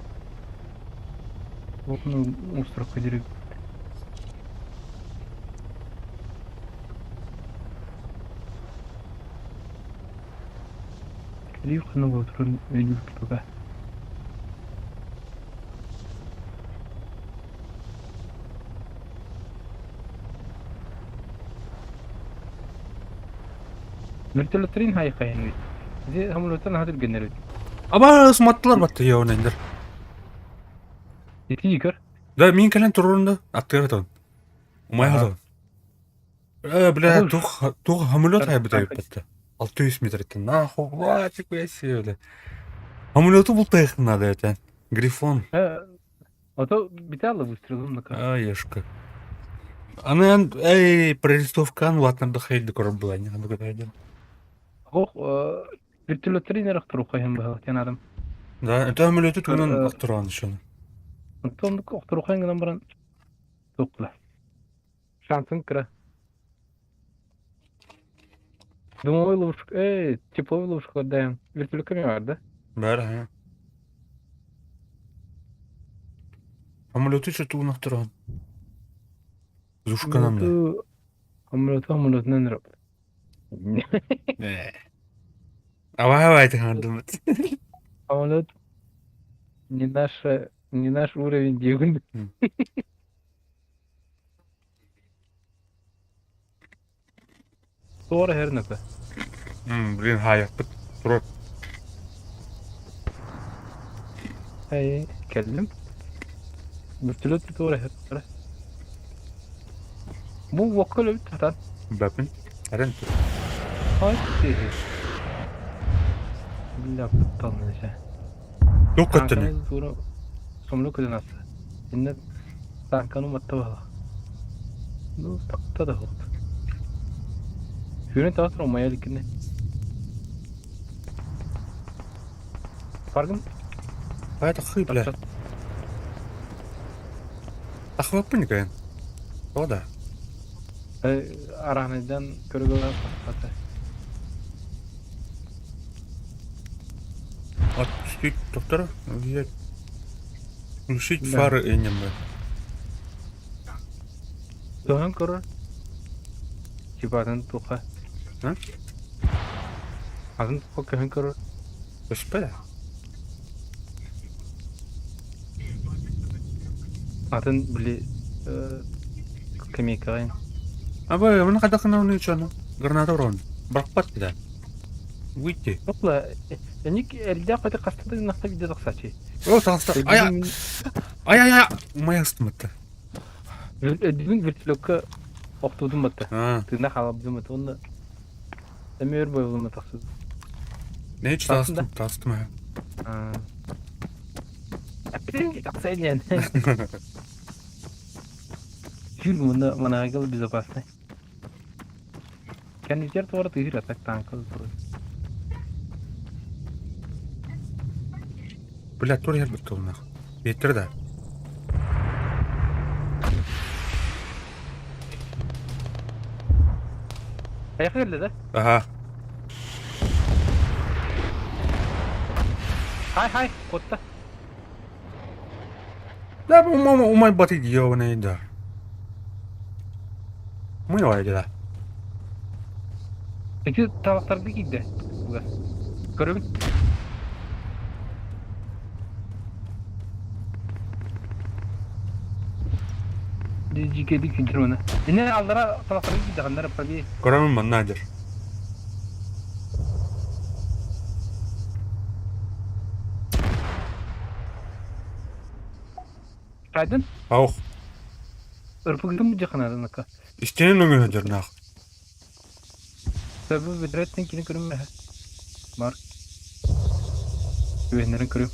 Ну, остров кодери. Кирилл туран өйдүүр туга. Вертолетрин хайқайын. Зи самолеттан хатыр генерит. Аба сматтылар батты я онендер. Ити көр. Да, мин кэлэн турурунда аттыгар атабын. Умай атабын. Э, бля, тух тух самолет хайбыта эппетте. 600 метр нахуй, блядь, хуя себе, бля. Самолету бултайхын надо это. Грифон. А то битала выстрелом на А, ешка. Аны эй, прорисовкан ватнарда хайды көрөр была, не надо куда Ох, вертолетрин охторухайын баһа тянадым. Да, это самолеты тугунан охторон еще. Онтон охторухайын гынан баран токла. Шансың кыра. Дымовой ловушка, тепловой ловушка отдаем. Вертолетами бар, да? Баар аһа. Самолету чотугунахтаран. Зушканан да. Самолету, самолету, самолетунан ырап. Аваа айтыхаардымыт. Самолет не наша, не наш уровень диэгин. Туора иһэр Блин, хаайахпыт. Турар. Эй, кэллим. Вертолет туора иһэр. Бу уокка өлөбүт сатаан. Бапын. Арен тур. Хай Бля, кутталны дьэ. Туох көттөнүй? Тааҥканы туора сомлу көтөн аста. Иннэ тааҥканы уматта баһылах. Ну, тахта да суох. Сүүрэн таҕыстар умайа иликкинэ. Баргын Хайа таххыы бля. тахсан. Таххыбаппын никайын. Тоҕо да? Араанайдан көрөгө тахсата. Отпустить доктора? Включить Да. фары инем. Туһан көрөр. Типа атын туха. А? Атын туха көһөн көрөр. Өспө. Атын били скамейкаҕа Аба, маны хайдах гына чону? Граната урон. Бырахпат да. Выйти. Опла, эник эрдээх көтө хаста да гыннахта видео тахсааччы. О, таҕыста. Ай, ай, ай, ай. Умай астымытта. Өйдүүбүн вертолёкка охтуутун батта. А, Тыына хаалабытым батта. Онно эмиэ өр бойулуна тахсыбыт. не hiç Тахсын да. таҕыстым, таҕыстым аха. Тахса диэн. Жүр муна манаагыл безопасный. Кэннитер туора тыыр атак танкал тура. Бля, тур yer бит нах. Беттер да. Аяққа келді да? Аха. Хай хай, котта. Да, умай умай баты дио да. Умай вай да. Ити талақтарды кийді. Көрөбүн. Жикеди күнтер оны. Ине алдара талақтарды кийді қандар правее. Көрөмүн манна дер. Кайдын? Аух. Ырпыгытым жакынадыныка. Истенин өңө дер нах. Себи бедреттен кини көрүм. Бар. Күбеннерин көрүм.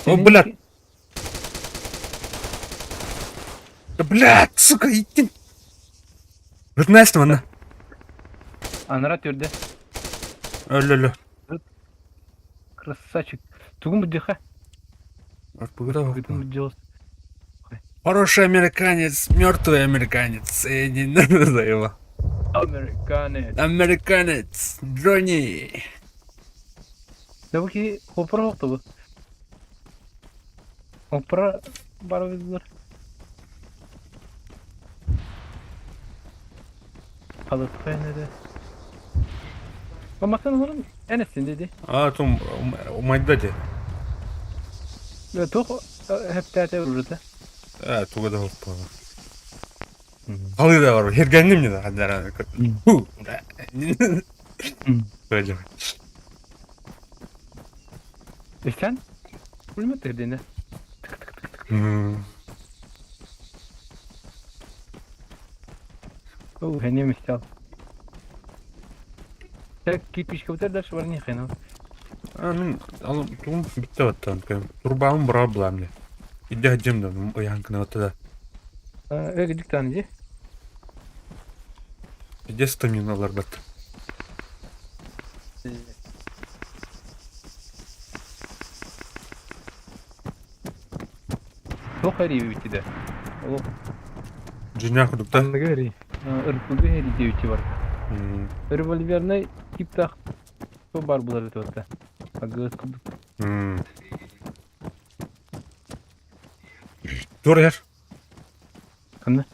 О, блядь. Да, блядь, сука, иттин. Рытнайсың манна. Анара түрдө. Өлө-өлө. Красавчик. Тугун буддиха. Ырпыгыта Тугун буддиос. Хороший американец, мертвый американец. Я не заеба. Американец. Американец, Джонни. Да бу ки хопра хокту бу. Хопра бар бизлер. Халыт файнеде. Бамактан onun enesin dedi. А, том, умайда де. Тух хептәте урды. А, туга да хоппа. Халы да бар. Хергенним не да. Хадара. Ху. Пойдем. E sen? Пулемет тердени. О, хәне мистал. Так, кирпичка бутер дальше бар не хәне. А, мин алым тугум битте баттан. Турбаым бара булам не. Иде хаджим да, уян кына батта да. Э, диктан иди. Иде стаминалар бат. Тух әри битте. Ол Жиня худукта. Анныгы әри. РПГ диэбиччи бар. Револьвернай типтаах бар булар этэ отта. АГС курдук. Туора иһэр. Ханна?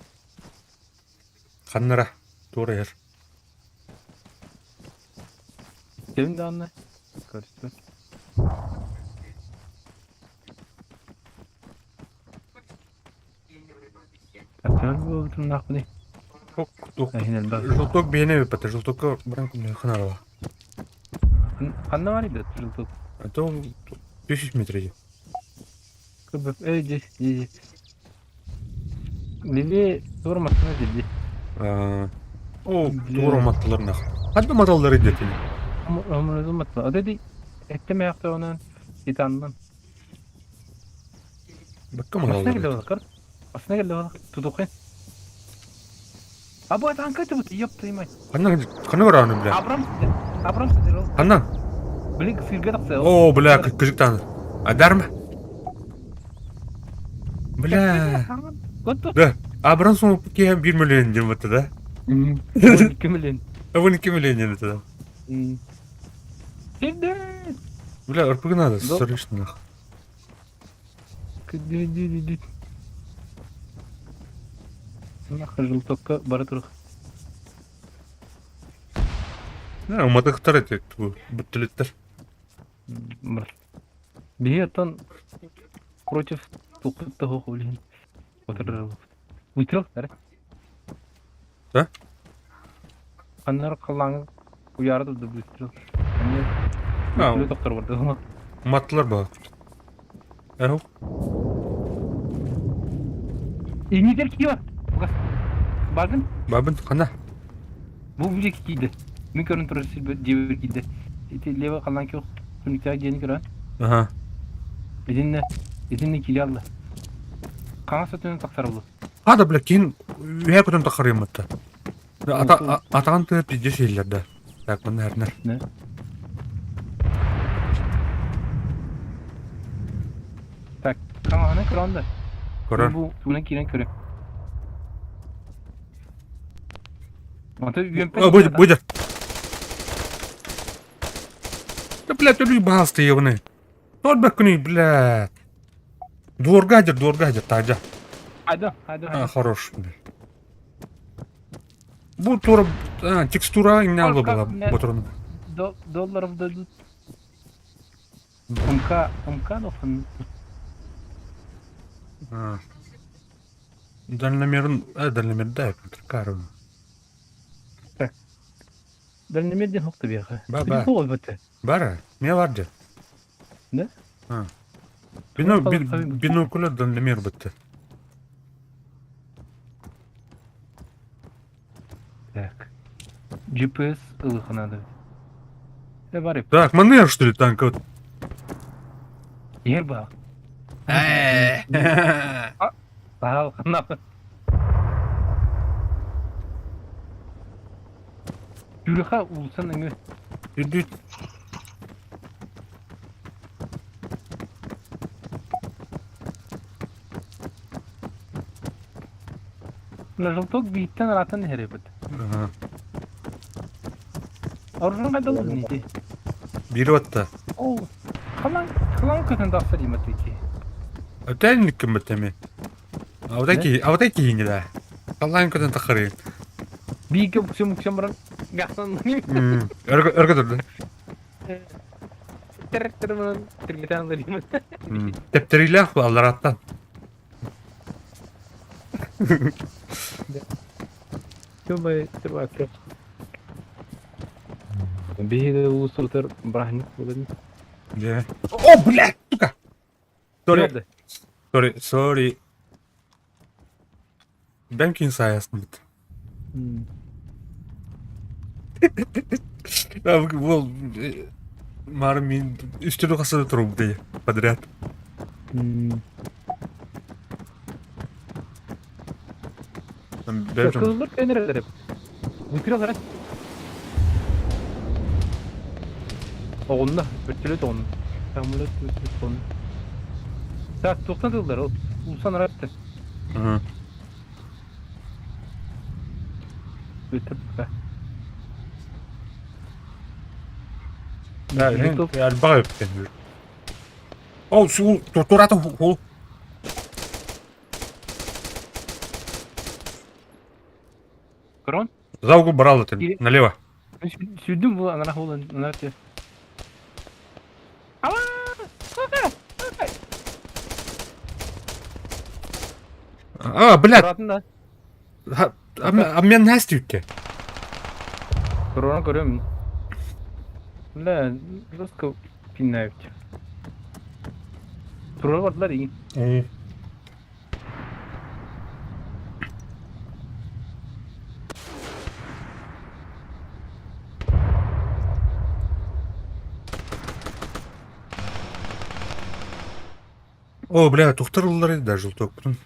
Ханнара. Туора иһэр. Ким даҕаны көрүстүм. Аттыгар буолбутуннаахпыный? Эһин элбэх. Желток биһиэнэ эбиппэтэ. Желтокка баран ханарала. Ханна бар идэ желток? Это 1000 метров. Эй, здесь, здесь. Лили тур машина дии. О, тур уматтылар нах. Хадда маталлар идетин. Омурузу матла. Ода ди этте мээхтөөнөн титаннан. Бакка Машина маталлар. келе олар. Машина келе олар. Тутухын. А бу танка тубут, ёб твою мать. Ханна ханна бараны бля. Абрамс, Абрамс дирол. Ханна. Блин, сырга тахса. О, бля, кыжыктан. Адарма. Бля. Готов. Да. Абрамс он кем 1 миллион дем вот да. 12 миллион. 12 миллион дем это. Пиздец. Бля, РПГ надо, срочно нах. Нахуй желтокка бара турух. Да, уматыктар эти бүттүлүттер. Биһи оттон против тукут того блин. Выстрел, да? Да? Аннар кыллаңы уярды да выстрел. А, доктор бар. Уматтылар ба. Эу. Инидер кии бар. Бардым. Бабын хана. Бу бile кийди. Мин көрөн турар силбе дебир кийди. Ити лево калан ки түнүктәге диэни көрөн. Аха. Итинне итинне кире алды. Хаҥас өттүнэн тахсар булу. Хада, бля, кин үһэ көтөн тахарыймытта. Ата атаан тыа пиздец иһиллэр да. Так, манна эрнэр. Так, хаҥаһынан көрөн да. Көрөр. Бу тугунан киирэн көрө. Ото үөмпэт. О, будет, будет. Да, блядь, ты баалты ебаный. Тот бэккүнүй, блядь. Дуорга дуорга таажа. Айда, айда. А, хорош, блядь. Бу тура, а, текстура именно Сколько была, мне- ботурун. Долларов дадут. МК, МК дохан. А. Дальномер, а, дальномер, да, кару. Дальномер диэн хохто биэхэ. Ба, ба. Буолбата. Бара, мне варде. Да? А. Бино, Ну, хал- бинокуляр дальномер бытты. Так. GPS ылыха надо. Э, бар Так, манер, что ли, танк? Вот. Ер ба. Саал ханапы. Юрха улсан өңө. Иди. Мына желток бииттен ыратын иһэрибит. Ага. Оружан кайда олорун ити? Бири батта. Ол халан халан көтөн тахсар имат ити. Өтән ким битеми. Авдаки, авдаки не да. Аллаһын көтөн тахары. Биикке буксем буксем баран гасан. Өргө өргө турду. Тер тер баран тиргетен алар имат. Тептерилях аллараттан. Көбай тирбакы. Биһиги улуустар браһынньык буолан. Де. О, блядь, сука. Sorry, sorry, sorry. Бәмкин саясын бит. Бол Мар мин үстүрү хасады туруп дей подряд. Бәм Кызыллар көнөрөлөр. Бүтүрө Оҕунна, бөртөлөт оҕунна. Самолет бөртөлөт оҕунна. Так, туохтан тыллар ол? Улсан аратты. Бүттэр пока. Да, элбэх эбиттэн. Ол суул турата хул. Крон? За угол брал это, налево. Сүүрдүм бу анара хулан, анара тиэ. А, блядь. А меня Настю Корона көрөм. Бля, жестко пинают. Турар бардылар игин. О, бля, тухтар ыллар да желтокпутун.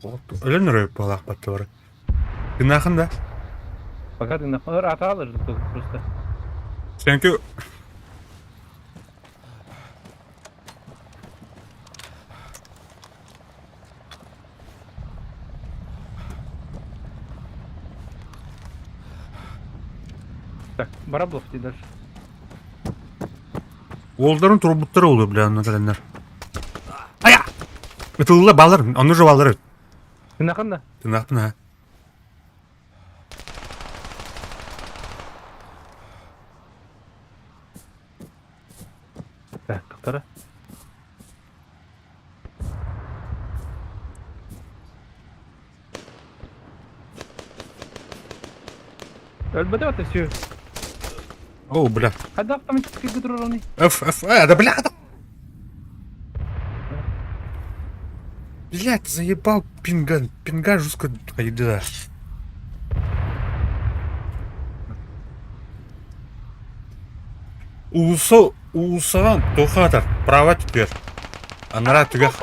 Өлөн өрөйүп буолаахпаттылар. Тынаахын да? Пока ты нахуй атаалар желток просто. Thank you. Так, Бараблов ты дальше. Уолдарын турбуттара олу, бля, онно кэлэннэр. Ая! Ытылла балар, онно же балар. Тынаахын да? Тынаахпын ha. Так, доктора. Өлбөтө это все. О, бля. Хайдах там кытыроны? Ф, Ф, да бля, да. Блядь, заебал пинган. Пинга жестко да. Улуса, улусаҕан туохаатар, права түтүөр. Анараа түгэх.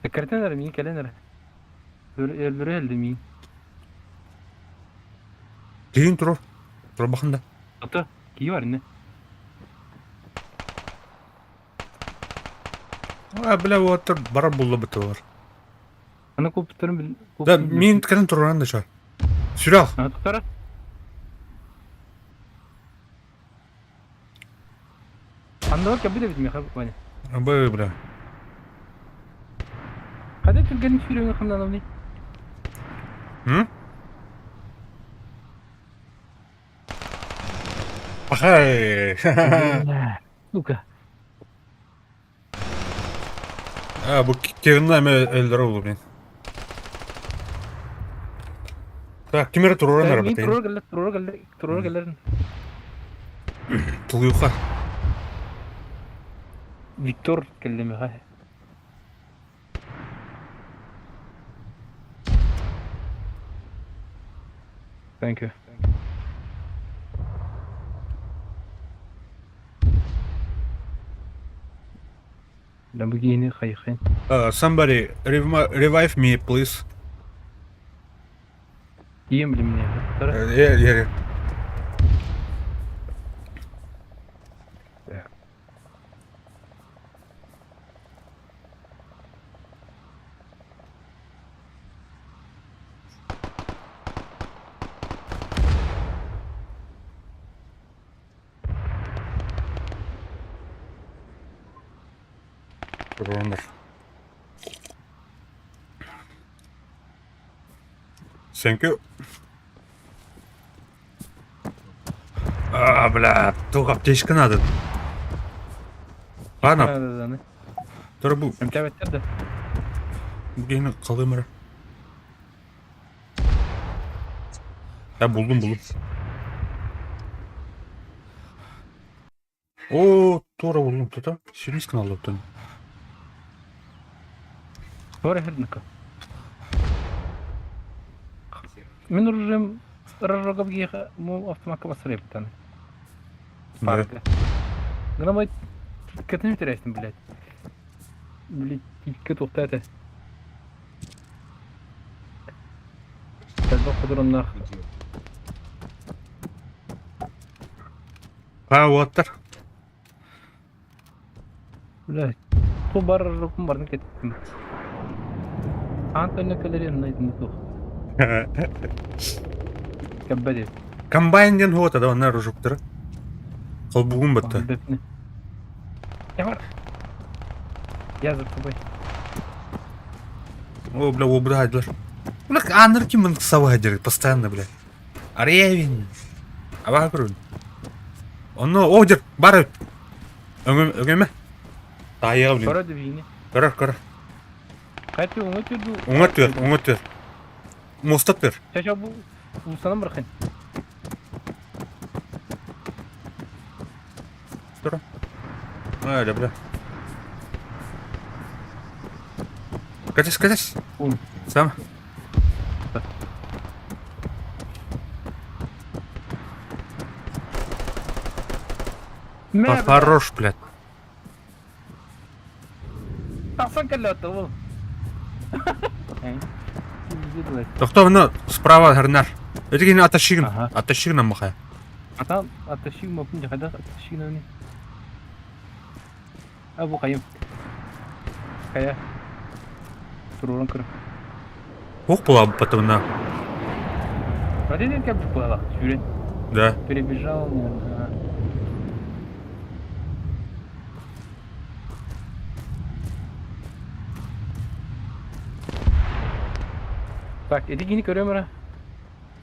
Кэртэн эрэ миин кэлэн эрэ. Өлбөрө элди миин. Киин турар. Турбахан да. Ата, кии бар инне. А, бля, уоттар барар булла бытылар. Аны купуттарын бил. Да, мин кэлэн тураран да ча. Сүрэл. Аны туктара. Андор кабы да бит меха Ваня. Абы, бля. Када түргенин сүйрөңө хамнанабыны? М? Пахай! Сука. А, бу Кевинна эме өлдөрө болу, блин. Так, ким эрэ туруоран эрэ Мин бэтейин. турор келлер, турор келлер, турор келлерин. Тулуйха. Виктор келди меха. Thank you. Lamborghini хайхин. Somebody revive me, please. Ием ли мне? Yeah, yeah. Туруоннар. Thank you. А, бля, туох аптечка надо. Ладно, тура бу Эмтээбэттэр да. бу калым эрэ. Я булдум булдум. О, тура булдум тута. Сюрприз канал оттон. Туора хердника. Мин оружием разжогов гиха му автоматка басырайбыттан. Парка. Грамай кэтин интересно, блядь. Блядь, икки тухта это. Элбэх кудураннаах. Ха, уоттар. Блядь. Ту бар рукум барын кеттим. Антонна кэлери онно итинник туох. Кэббэди. Комбайн диэн хуота да онно рожуктара. Холбугун батта. Я за тобой. О, бля, о, бля, бля. Бля, аныр ким сава дер постоянно, бля. Аревин. Аба көрүн. Онно о дер бар. Өңөмө. Тайыга блин. Көрө дивини. Көрөр, көрөр. Кайты уңа түрдү. Уңа түр, уңа түр. Моста түр. Чача бу усанан бырахын. Тура. Ай, бля. Катись, катись. Ун. Сам. Хорош, блядь. Тахсан кэллэ ол. Тохтоо, мына справа хернар. Этигин аташигин. Аташигин аммахай. Ата аташигин мопун жахада аташигин ани. Абу кайым. Кая. Туруран кыр. Ох была потом на. Вроде как была, сюрен. Да. Перебежал, наверное. Так, эдигини көрөм ара.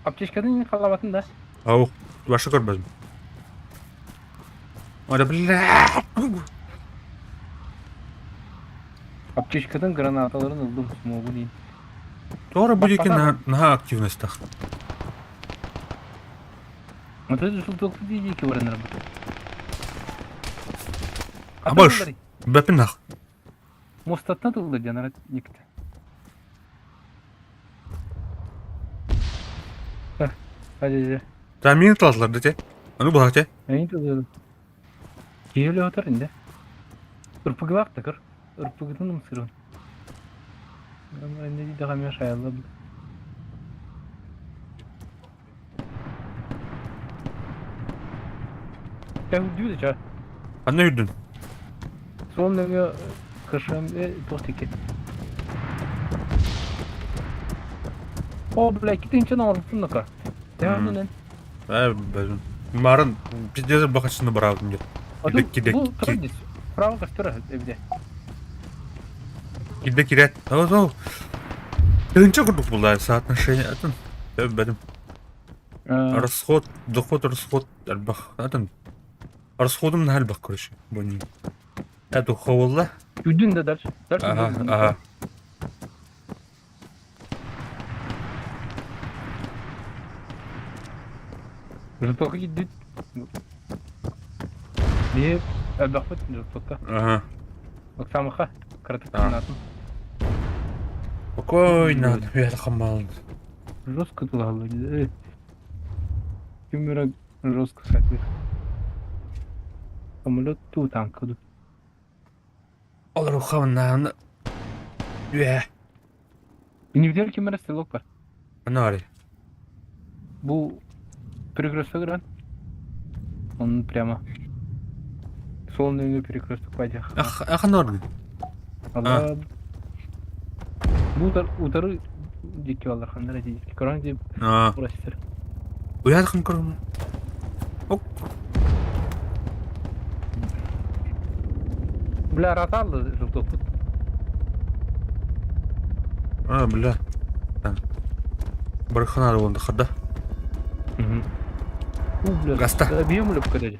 Аптечкадан халабатын да. Ау, башы көрбөдүм. Ора, бля. Аптечкадан гранаталарын ылдым, смогу дейін. Тора будет на на активностях. Вот это желток дикий варен работает. Абаш. Бәпин нах. Мостаттан тылды жанара никте. Hadi. Та мин талалар да те. Аны була те. Эйн тылды. Киелі отыр инде. Ырпыгылак та кыр. Ырпыгытын ымсырын. Инде дейді гамя шаялы. Я үрдү ча. Аны үрдүн. Сол нөңө кышым тохтики. О, бля, китинчен орутун нака. Тәһәннән. Ә, бәзін. Марын пиздец бакачыны барабын деп. Кидек, кидек, Бу турдис. Право кастыра эбде. Кидек кирет. О, о. Тынча курдук булда соотношение. Атын. Бәдим. Расход, доход, расход, альбах. Атын. Расходым на альбах, короче. Бу Это ховолла. Үдүн да дальше. Дальше. Ага, ага. Жутока кидит. Не, альбахпыт жутока. Ага. Оксамаха, краток. Спокойно, я хамал. Жестко тулалы. Кемера жестко сатыр. Самолет ту танк. Олар ухамна. Үе. Индивидуаль кемера стрелок бар. Анари. Бу перекресток ран. Он прямо. Солнечный перекресток пойдях. Ах, ах, норм. Ала. Бу утар утары дикки алар хандар дикки. Коран дип А. урастыр. Уядхын көрүм. Ок. Бля, раталды желток. А, бля. Барханар болду хада. У, бля. Гаста. Бьем или покадали?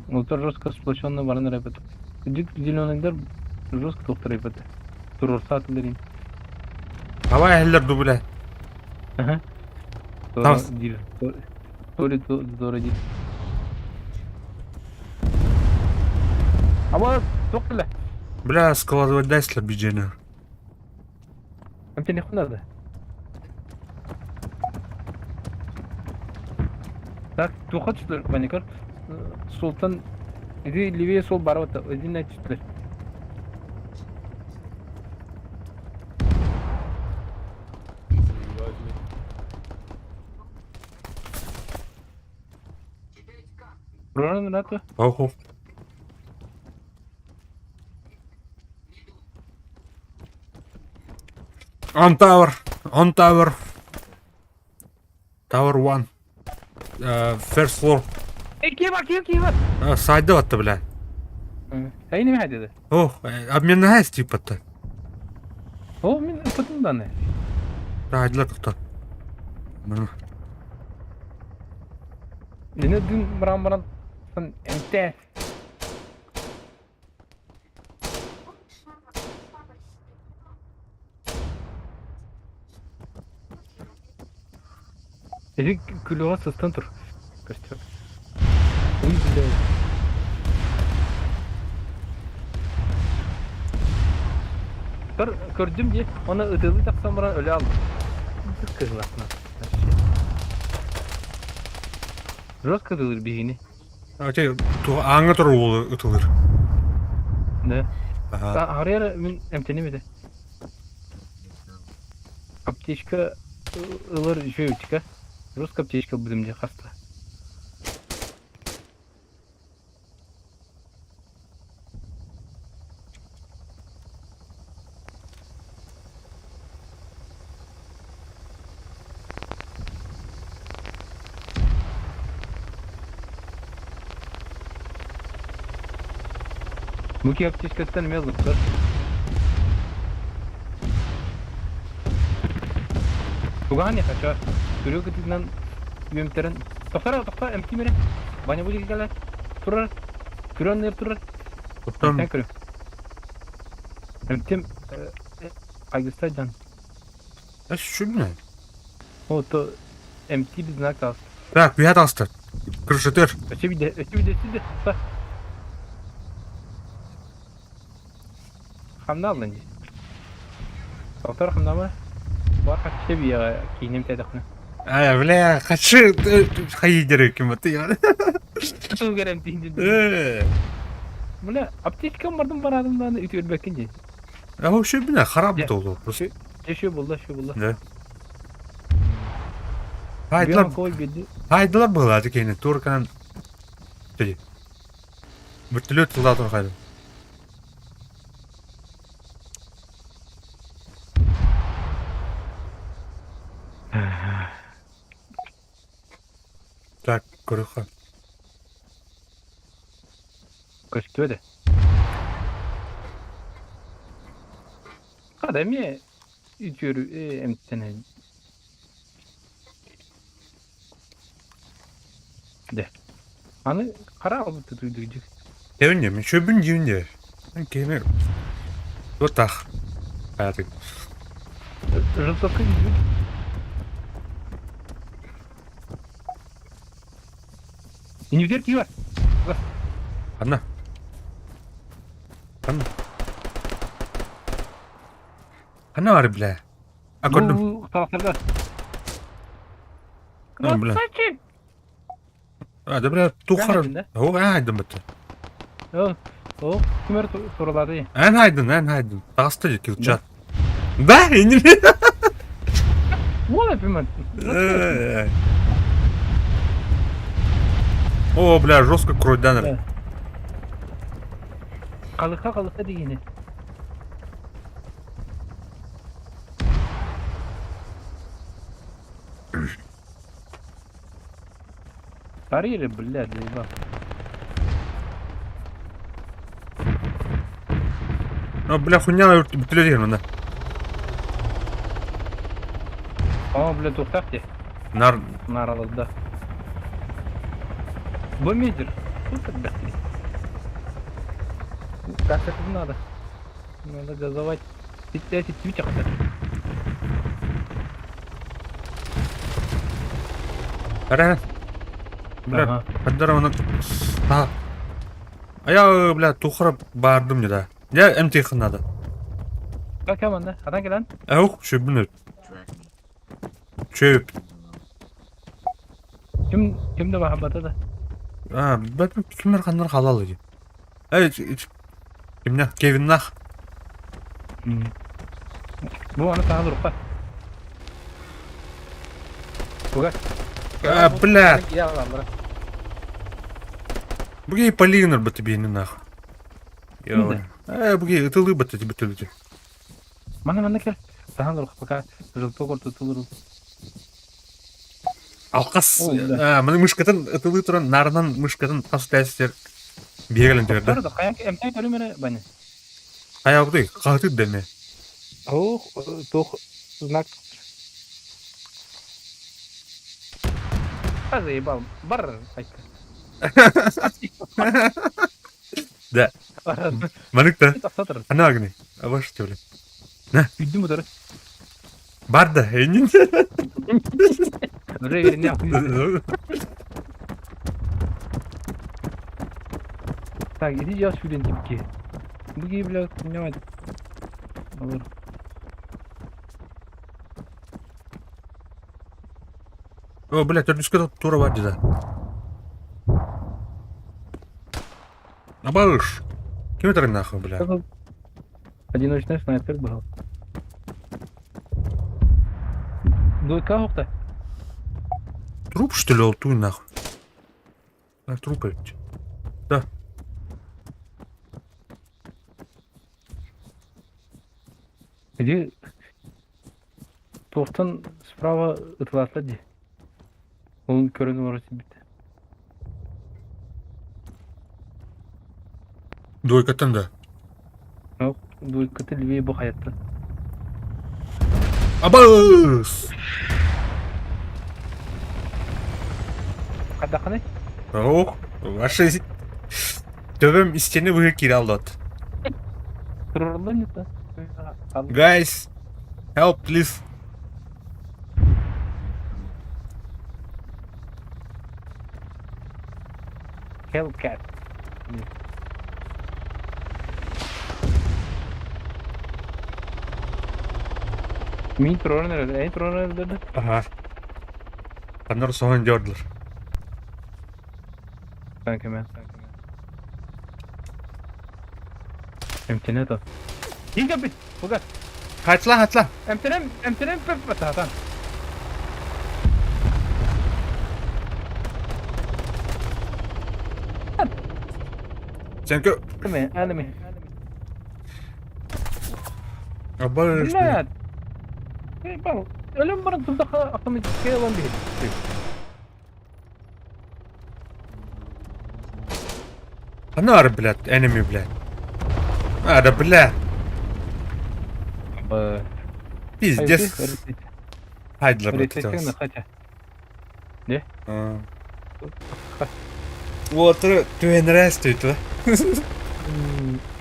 Ултар жестко сплоченно баран репет. Дик зеленыйдар жестко тоқтар репет. Турурса тылдырин. Давай эллер ду бля. Ага. Там Дил. Тори дора дил. Аба тоқтыла. Бля, складывать дайслер биджена. Там тебе нихуя надо. Так, тухат что ли, паникер? Султан, иди левее сол барвата, иди на читлер. Рон НАТО. Оху. On tower. On tower. Tower one. First floor. Кие бар, кие, кие бар. Сайды батты, бля. Әйне ме хәдеді? Ох, обменная типа-то. О, мин ыпытым даны. Айдылар тоқта. Мені дын мрам-мрам эмте. Эти күлүҕэ сыстан тур. Көстөр. Уй бля. Көр, көрдүм дии, оны ытылыы тахсан баран өлө алдым. Кыһылахна. Жестко ытылыр биһини. Ате, ааҥҥа турар уолу ытылыр. Да. Арыйар мин эмтэним этэ. Аптечка ылар үчүгэй Русская аптечка ылбытым дии хаста. Бу киһи аптечкаттан эмиэ ылбыттар. Тугаан не хочу. Күрүө кытыытынан үөмтэрэн тохтор тохтоо эмтиим эрэ. Ваня бу диэки кэлэр. Турар. Күрүө анныгар турар. Оттон Эмтэн көрү. Эмтим хайгыста дьон. Шүмнэ. О, то эмти без знак таҕыста. Так, үһэ таҕыста. Крышатыр. Өссө биирдэ, өссө биирдэ, өссө биирдэ. Хамна аллын дии. Тоқтор хамнама. Бар хаччы биэҕэ кииним тэдэхнэ. Ай, бля, хачы хайдер ким ты. Тыл тиин Э. Бля, аптечкам бардым барадым дааны үтүөрбэккин дии. А вообще, бля, харап долу. Просто. Дьэ, булла, шо булла. Да. Хайдылар, хайдылар была такие, туркан. Вертолет туда турхайды. Так, көрүөххэ. Көстүө да. Хата эмиэ үтүөрү эмтэнэ Дэ. Аны хара албыт тутуйдугдьук. Тэвин мен шөбүн дьиин дьэ. Кини вот так. Хаятык. Жестокий дьүт. Инүтер кии бар. Анна. Анна. Анна бар бля. А көрдүм. Бу талахтарга. А, бля. Красавчик! А, да бля, тухар. Эн О, айдын бітті. О, о, кимер туралады. Эн айдын, эн айдын. Таҕыста дии килчат. Да, инни. Уол эпимэн. О, бля, жестко кройданыр. Халыха халыха дигини. Парили, блядь, заебал. О, бля, хуйня бүтүлэ мында. О, бля, тухтах те. Нар Наралда. Бомидер. Сука, блядь. Как это надо? Надо газовать. Эти твитер. Ара. Бля, поддарваны. А. А я, бля, тухра бардым не да. Я МТХ надо. Как команда? Атан келен? Аух, шөбүн Чөп. Ким ким да баха да? А, бәт кимнер ханнар халал иди. Эй, кимнах, Кевиннах. Бу аны саҕа турукка. Туга. А, бля. Бу киһи Полин ырбыты биһини нах. Э, бу киһи ытылыы бытты бытты. Мана манна кел. Тахан рух пока желток ортотулур. Алкас маны мышкатын ытылыы туран нарынан мышкатын хас тәстер биһигэлэн түһэрдэ. Да хайа эмтэй көрүмэрэ баны. Хайа бутуй хаһытыр дэмэ. Ох, туох знак. А заебал. Бар айка. Да. Маныкта. Ана агни. Абаш что ли? На. Үйдүм утары. Бар да, энин. Уже вернем. Так, иди я сюда типки. Буги, бля, понимать. Olur. О, бля, төрдүскө тура бар деді. Абаш. Ким это нахуй, бля? Одиночный снайпер был. Дуйка хокта. Труп, что ли, ол нахуй? А, труп ведь. Да. Иди. Туохтан справа ытылаата дии. Ол көрөн олоро сиппит. Двойкаттан да. Суох, двойката левее бу хайаттан. Абаас! Хайдаххыный? Ох, ваши төбөм истиэни быһыы киирэ аллот. Турараллар не то. Guys, help, please. Hellcat. Мин тураран эрэр, эн тураран эрэллэр да? Ага. Аннар соһон дьордулар. Кэмэ. Эмтэнэ то. Ингабит, буга. Хатла, хатла. Эмтэнем, эмтэнем пеп бататан. Сенкө. Enemy, enemy. Абаш. Блядь. Эй, бал. Өлөн баран тутаха автоматически ылан биһиги. Анар, блядь, enemy, блядь. А, да, бля. Пиздец. Хайдлер Рецептивно хотя. Не? Вот, түһэнэрэ стоит,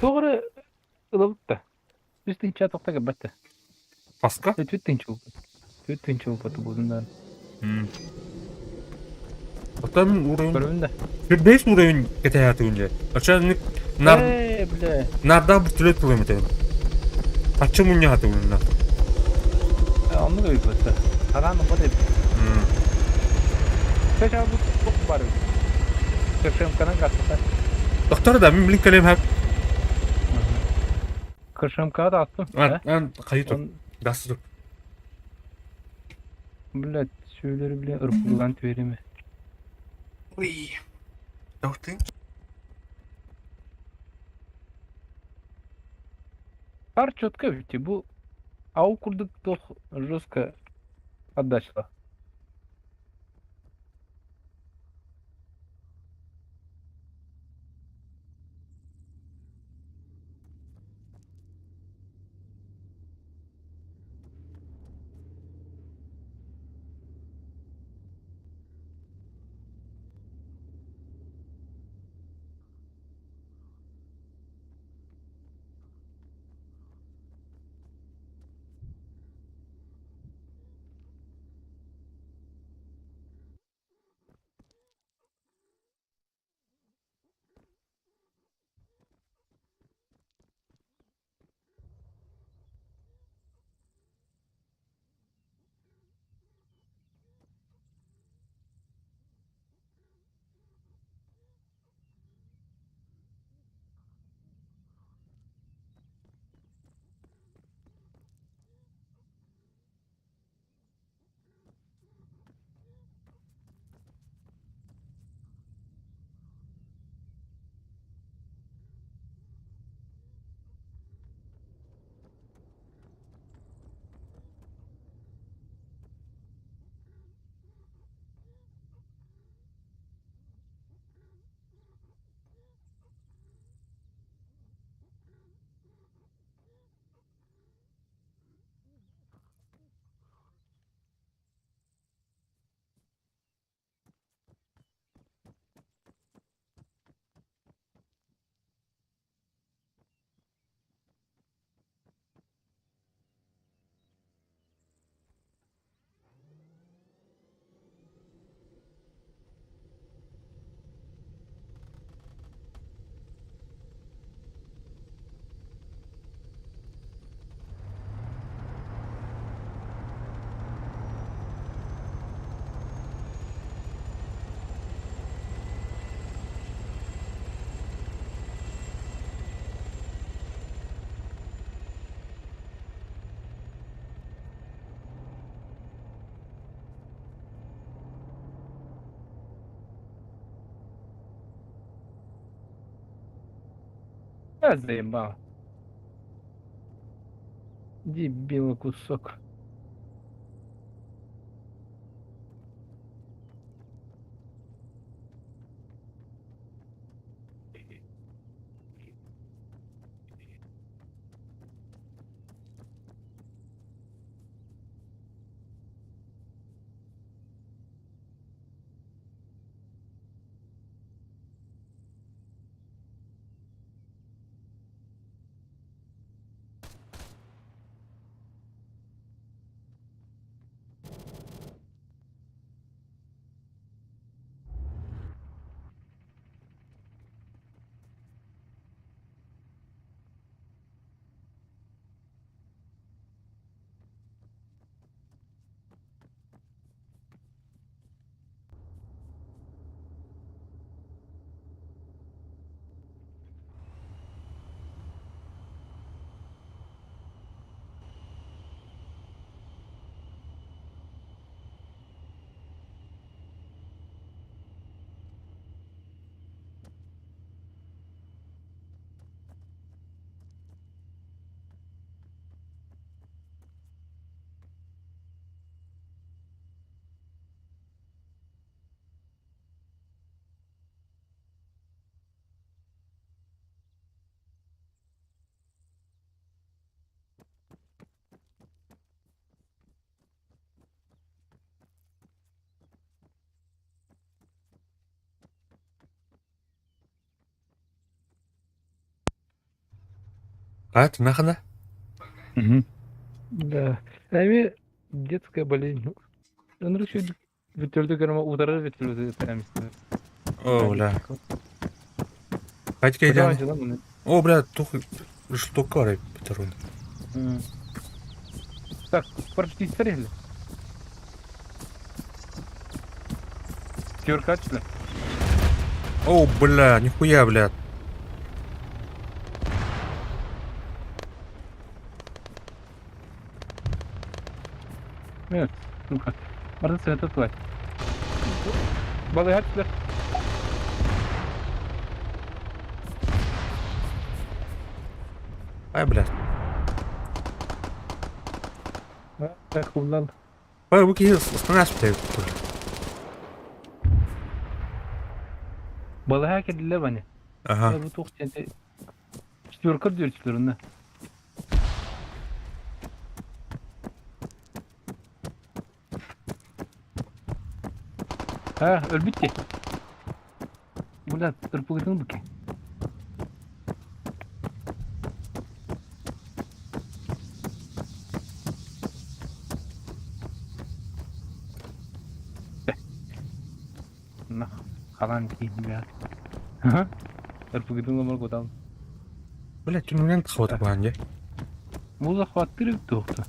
Тоҕо ылабыт да. Үс тыһыынча тоқта кэлбэт. Паска? Түөрт тыһыынча буолбут. Түөрт тыһыынча буолбат буолуннар. Оттон уровень... Көрөбүн да. Бэс уровень кэтэһээтигин дьэ. Оча нар Ээ, бля. нарда бүтүлэ тылым этэн. Аччы мунньаатыгын на. Оннук өйбөттө. Араан бу деп. Чача бу тух бар. КШМКнан каттыта. Доктор да, мин блин кэлем хап. КШМК да аттым. Ан хайы тур. Дасы тур. Блядь, сүөлөрү биле ырпылган түвереме. Ой. Доктор. Пар четко ведь бу ау курдук тох жестко отдача. А, заебал. Дебила кусок. А, нахана? Угу. Да. Эми детская болезнь. Ынырык шүйдүк бүтөлдү көрмө утары бүтөлдү тәмисти. О, бля. Катька идеально. О, бля, тух... Что кары патрон. Так, парашютисттер или? Четверка О, бля, нихуя, бля. Нет, ну-ка. Барда света тварь. Балыга түстүлэр. Ай, бля. Куллан. Ай, бу киһи станас битэ. Балыга кэллилэр бани. Ага. Бу туох диэн четверка дүртүлэр онно. А, өлбүт дии. Бля, ырпыгытын буки. На, халан дии, бля. Ырпыгытын ламар кутал. Бля, түнүнэн тахабат баан дьэ. Бу захваттыр туохта.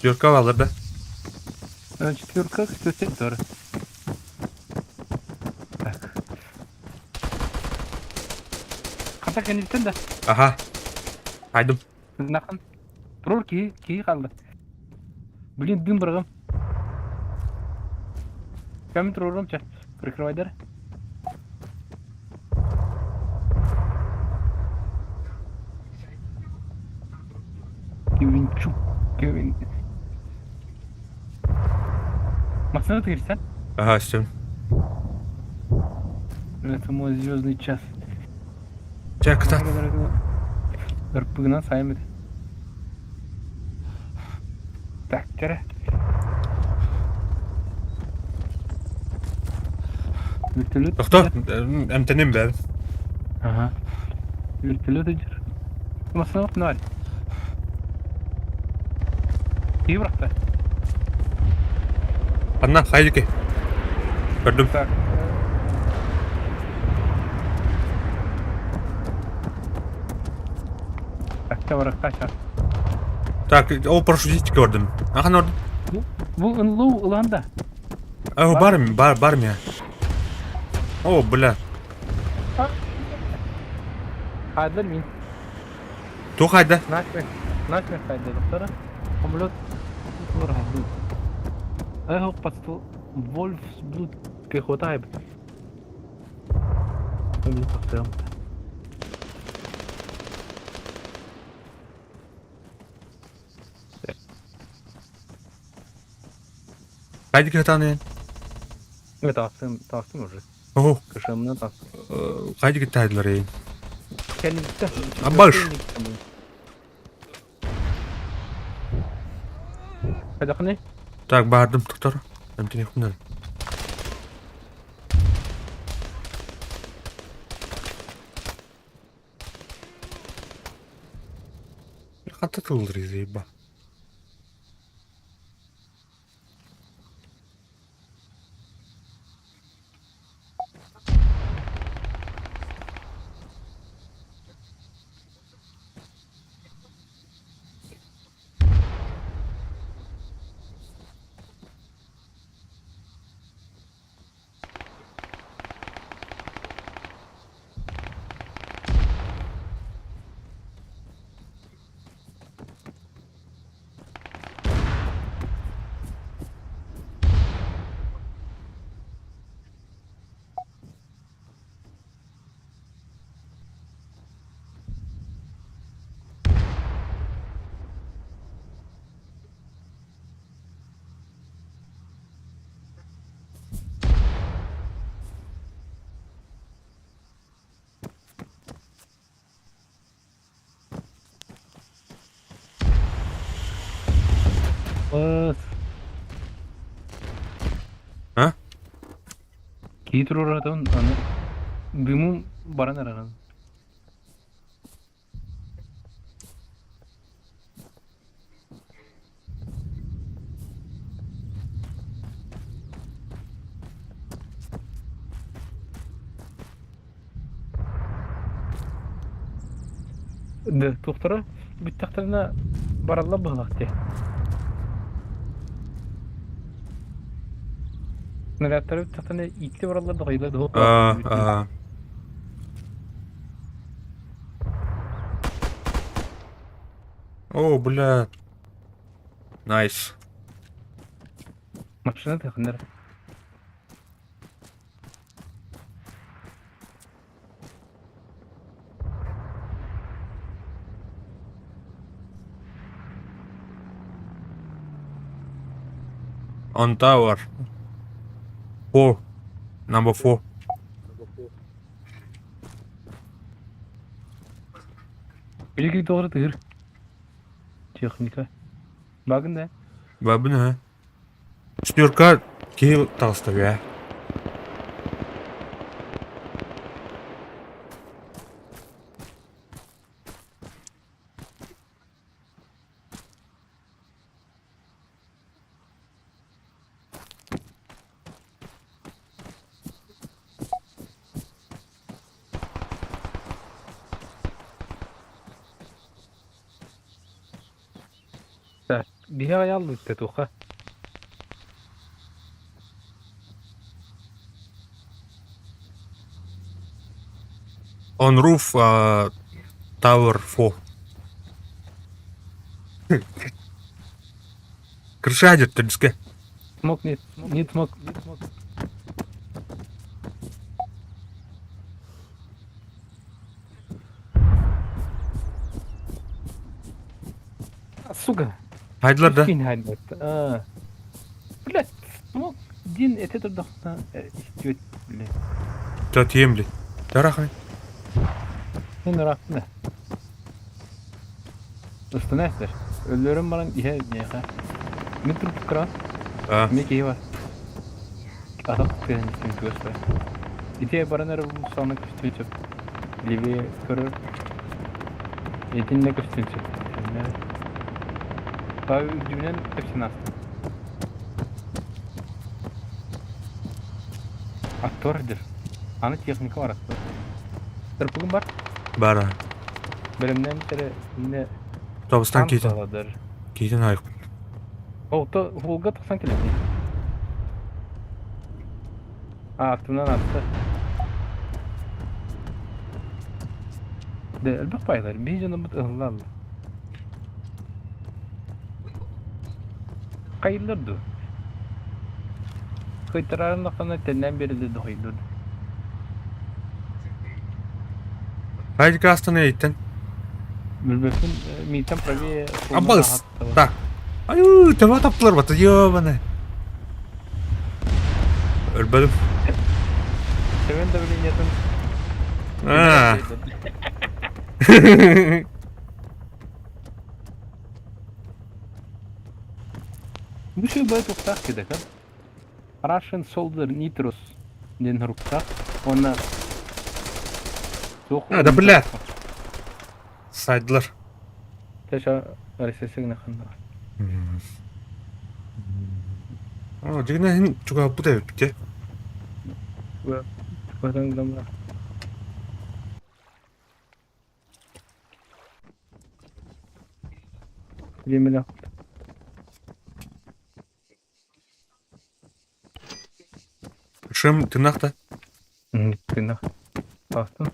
Четверка баллар да? Четверка, четверка, Так. Хата кэнниттэн да. Аха. Хайдым. Нахан. Турор киһи, киһи хаалла. Блин, дым бырагым. Кәмин турорум ча. Прикрывайдар. Кевинчук. Кевин. Массына тыгырсан? Ага, все. Это мой звездный час. Чэ, кытаат. Ырпыгынан сайым этэ. Так, кэрэ. Вертолет. Тохто, эмтэним бэр. Ага. Вертолет идет. Массына бар. Киһи бырахта. Анна, хайдики. Көрдүм. Так. Так, барахта сейчас. Так, ол парашютист көрдүм. Ахан ордум. Бу ынлуу ыланда. О, бар, бар, бар меня. О, бля. Хадлар мин. Туох хайда? Nightmare. Nightmare хайда доктора. Самолет тур. Эх, подстол. Wolfsblut пехота айбыт. Хайдик хатааны? Мен тахсым, тахсым уже. Ого, Кышымна тахсым. хайдик тайдылар ей. Кэнниттэн. Абаш. Хайдахны? Так, бардым доктор. Эмтини хунан. Хата тылдыр изейба. Бас. А? Кии туруратан аны дымым баран араган. Да, тухтара бүттэхтэринэ бараллар быһылах дии. Снарядтары бүттэхтэринэ иитти бараллар да хайыла да А, а. О, бля. Найс. Машина тахыннар. On tower. Four. Number four. Билги doğru тыыр. Техника. Багын да. Бабын, а? Четверка киһи таҕыста бээ. Так, биһи аяллыт туха. On roof tower 4. Крыша деттер бізге. Смок нет, нет смок. А, Сука. Хайдылар да. Кинь хайдат. А. Блять, смок дин эте турдахна истиөт блять. Та тием блин. Тарахай. Мен ырахтына. Ыстына эстер. Өллөрүм баран иһэ миэхэ. Мин турбут кыра. А, Мин киһи бар. Атах тыаһын истим күөс бар. Ити баран эрэ бу саана көстүөн сөп. Левее көрөр. Итиннэ көстүөн сөп. Иннэ. Ба үрдүнэн тэпсэн ааста. Актер дир. Аны техника бар актер. Тырпыгым бар. бара. Бэлэмнээн эрэ иннэ Тобыстан кейтин. танцаладыр. Кейтин айық. О, то Волга тахсан кэлэбин. А, аттымнан ааста. Дэ элбэх баайдар биһи дьонобут ыһыллаллар. Хайыллар дуо? Кыйтараарыннаххына тэннээн биэрэллэр дохуйдур. Хайдык астан эйиттэн. Билбэппин миитэн правее Абыс! Так. Аю, төбө таптылар бата, ёбаны. Өлбөдүм. Төбөн давлениетын Аа. Бу үчүгэй баҕайы туохтаах кидэкэ. Russian Soldier Nitrous диэн суруктаах уонна туох А, да бля. Сайдылар. Тэша Россия Оо, дьигинэ иһин чугаһаппыт эбиппит дьэ. Время. Шым тынах да? Тынах. Астын.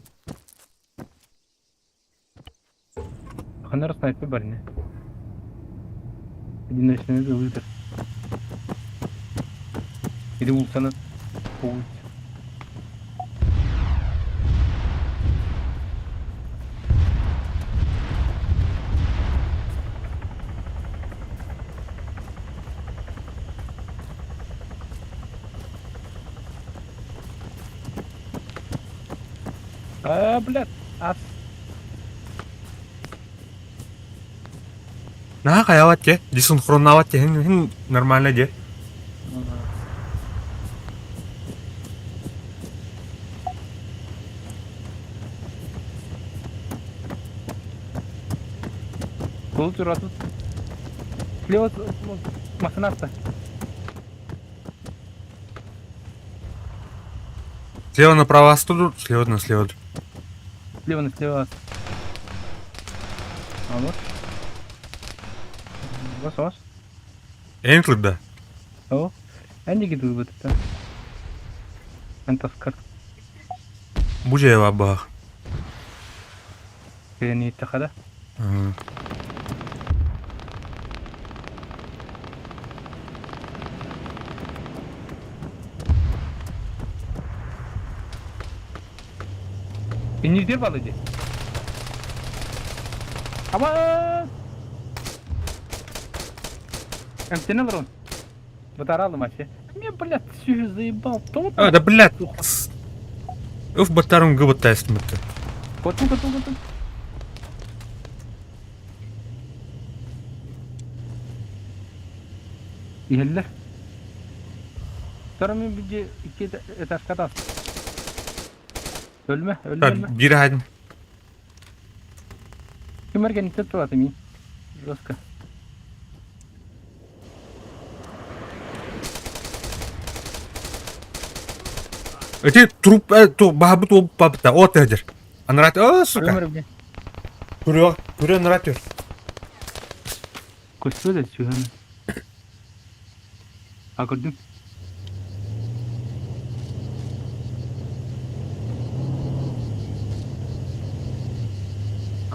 Ханар снайпер бар не? Одиночный выбор. Или улсаны по улице. А, блядь, ас. Наһаа хайаабат дьэ, десинхроннаабат дьэ, хин нормально дьэ. Кул туратын. Слева машинаста. Слева направо астуду, слева на слева. Слева на слева. А вот. Вас, вас. Энклик да. О. Энди гидул это. Антаскар. Бу дьиэҕэ баах. Кэлэн ииттэхэ Иннилдер балы дии. Ама! Эмтene олорон. Бытаралым вообще. Мне, блядь, всю заебал. То А, да блядь. Уф, баттарым гыбыттайстым бітті. Котун, котун, котун. Иһэллэр. Второй мен бiji икки этажка тас. Өлмө, өлмө, өлмө. Биир хайдым. Ким эргэнниттэн турата мин. Жестко. Эти труп, баһабыт уол бабыта, от эдер. Анарат, о, сука. Өмөр Көрө, көрө анарат өр. Көстүө да сүһэн. А көрдүм.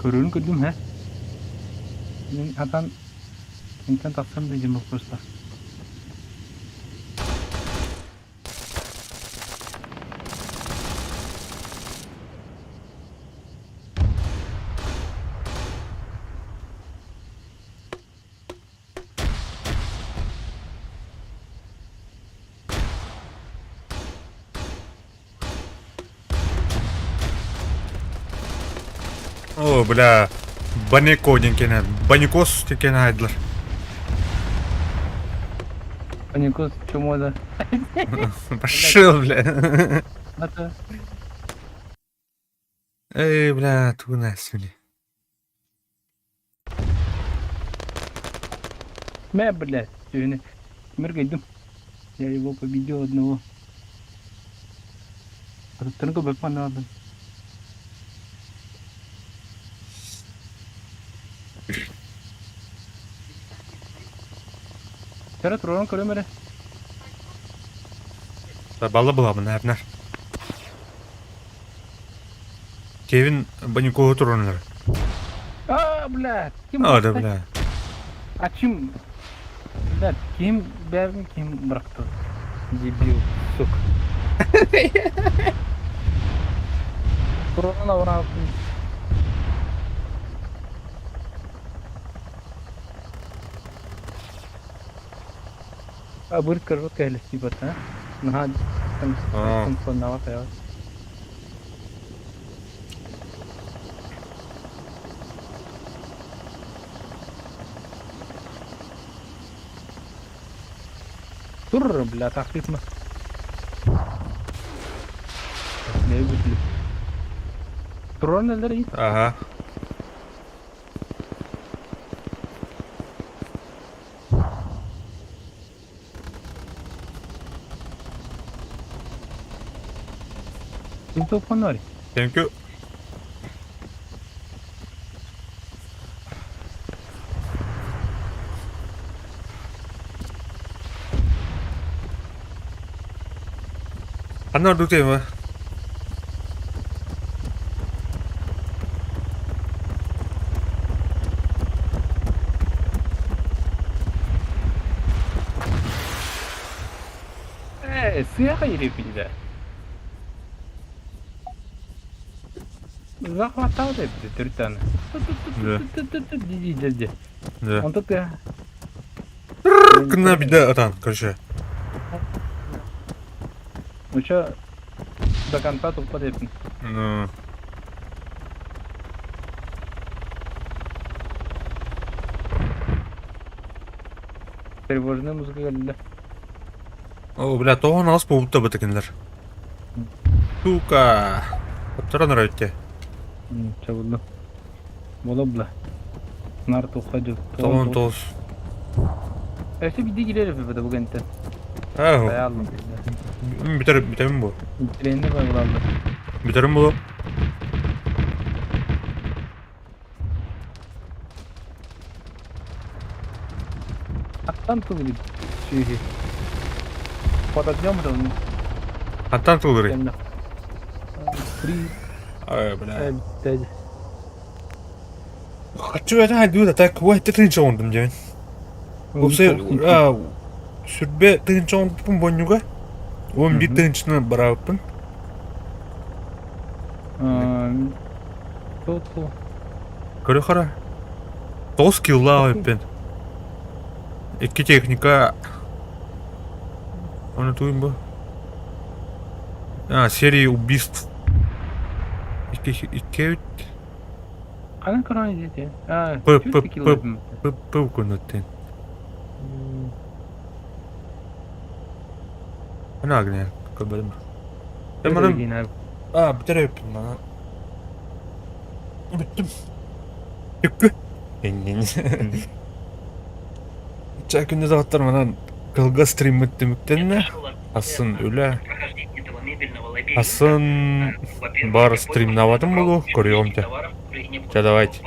Көрөрүн көрдүм һэ. Мин атан интэн тахсан да дьим просто. О, бля, Банеко диэн кэнэ, Баникос диэн кэнэ айдылар. Паникос чмо да. Пошел, бля. Это Эй, бля, тугунаа сүли. Мэ, блядь, сегодня Мергайдым. Я его победил одного. Аттарга баппан Тара туран көрөм эрэ. Балла буламын, наверное. Кевин Банюкову туруорунар. А, блядь, ким А, да, бырахта? бля. А чем? Блядь, ким бәрін ким бырақты? Дебил, сука. Турана бырақты. А бырт короткая типа, а? Нага, там, А. там слоноватая. Тур, бля, тахтытма. Не бүтлү. Туран элдер Ага. Ким топонор? Thank you. Ханна ордук тема. Э, сыяха ирепилде. Захватал деп түртаны. Да. Ди-ди-ди-ди. Да. Он тут я. Кына биде атан, короче. Ну чё, до конца тупо деп. Ну. Тревожная музыка келді. О, бля, тоҕон ас буолбут да бытыкыннар. Сука. Оттора нравится. Чё булду? Бола бла. Нар туха жыл. Тоҕон тоҕус. Өсө биди килер бу бу кенте. Аа, Аялым. бүтэр бүтэмин бу. Тренде бар булалды. Бүтэрим бу. Аттан тулы сүйі. Подождем да он. Хантан тулырый. Темно. Три, Ай, бля. пять. Хочу это хайду да так, ой, ты тынча ондум диэн. Упсе, сүрбэ тыһынча оҥорбуппун бонньуга. 11 тыһынчаны бараабыппын. Тоту. Көрө хара. 9 киллаах эппин. Икки техника. Оны туйм бу. А, серия убийств. Икки икки Канан корона дети. А, П п п п п күнөттен. Ана агне көрбөдүм. Мен манан а бүтэр эппин мана. Бүттүм. Түккү. Ча күндө заваттар манан кылга стриммит түмүктенне. Асын үлэ. Асын бар стримнабатым болу көрүөм те. Ча давайте.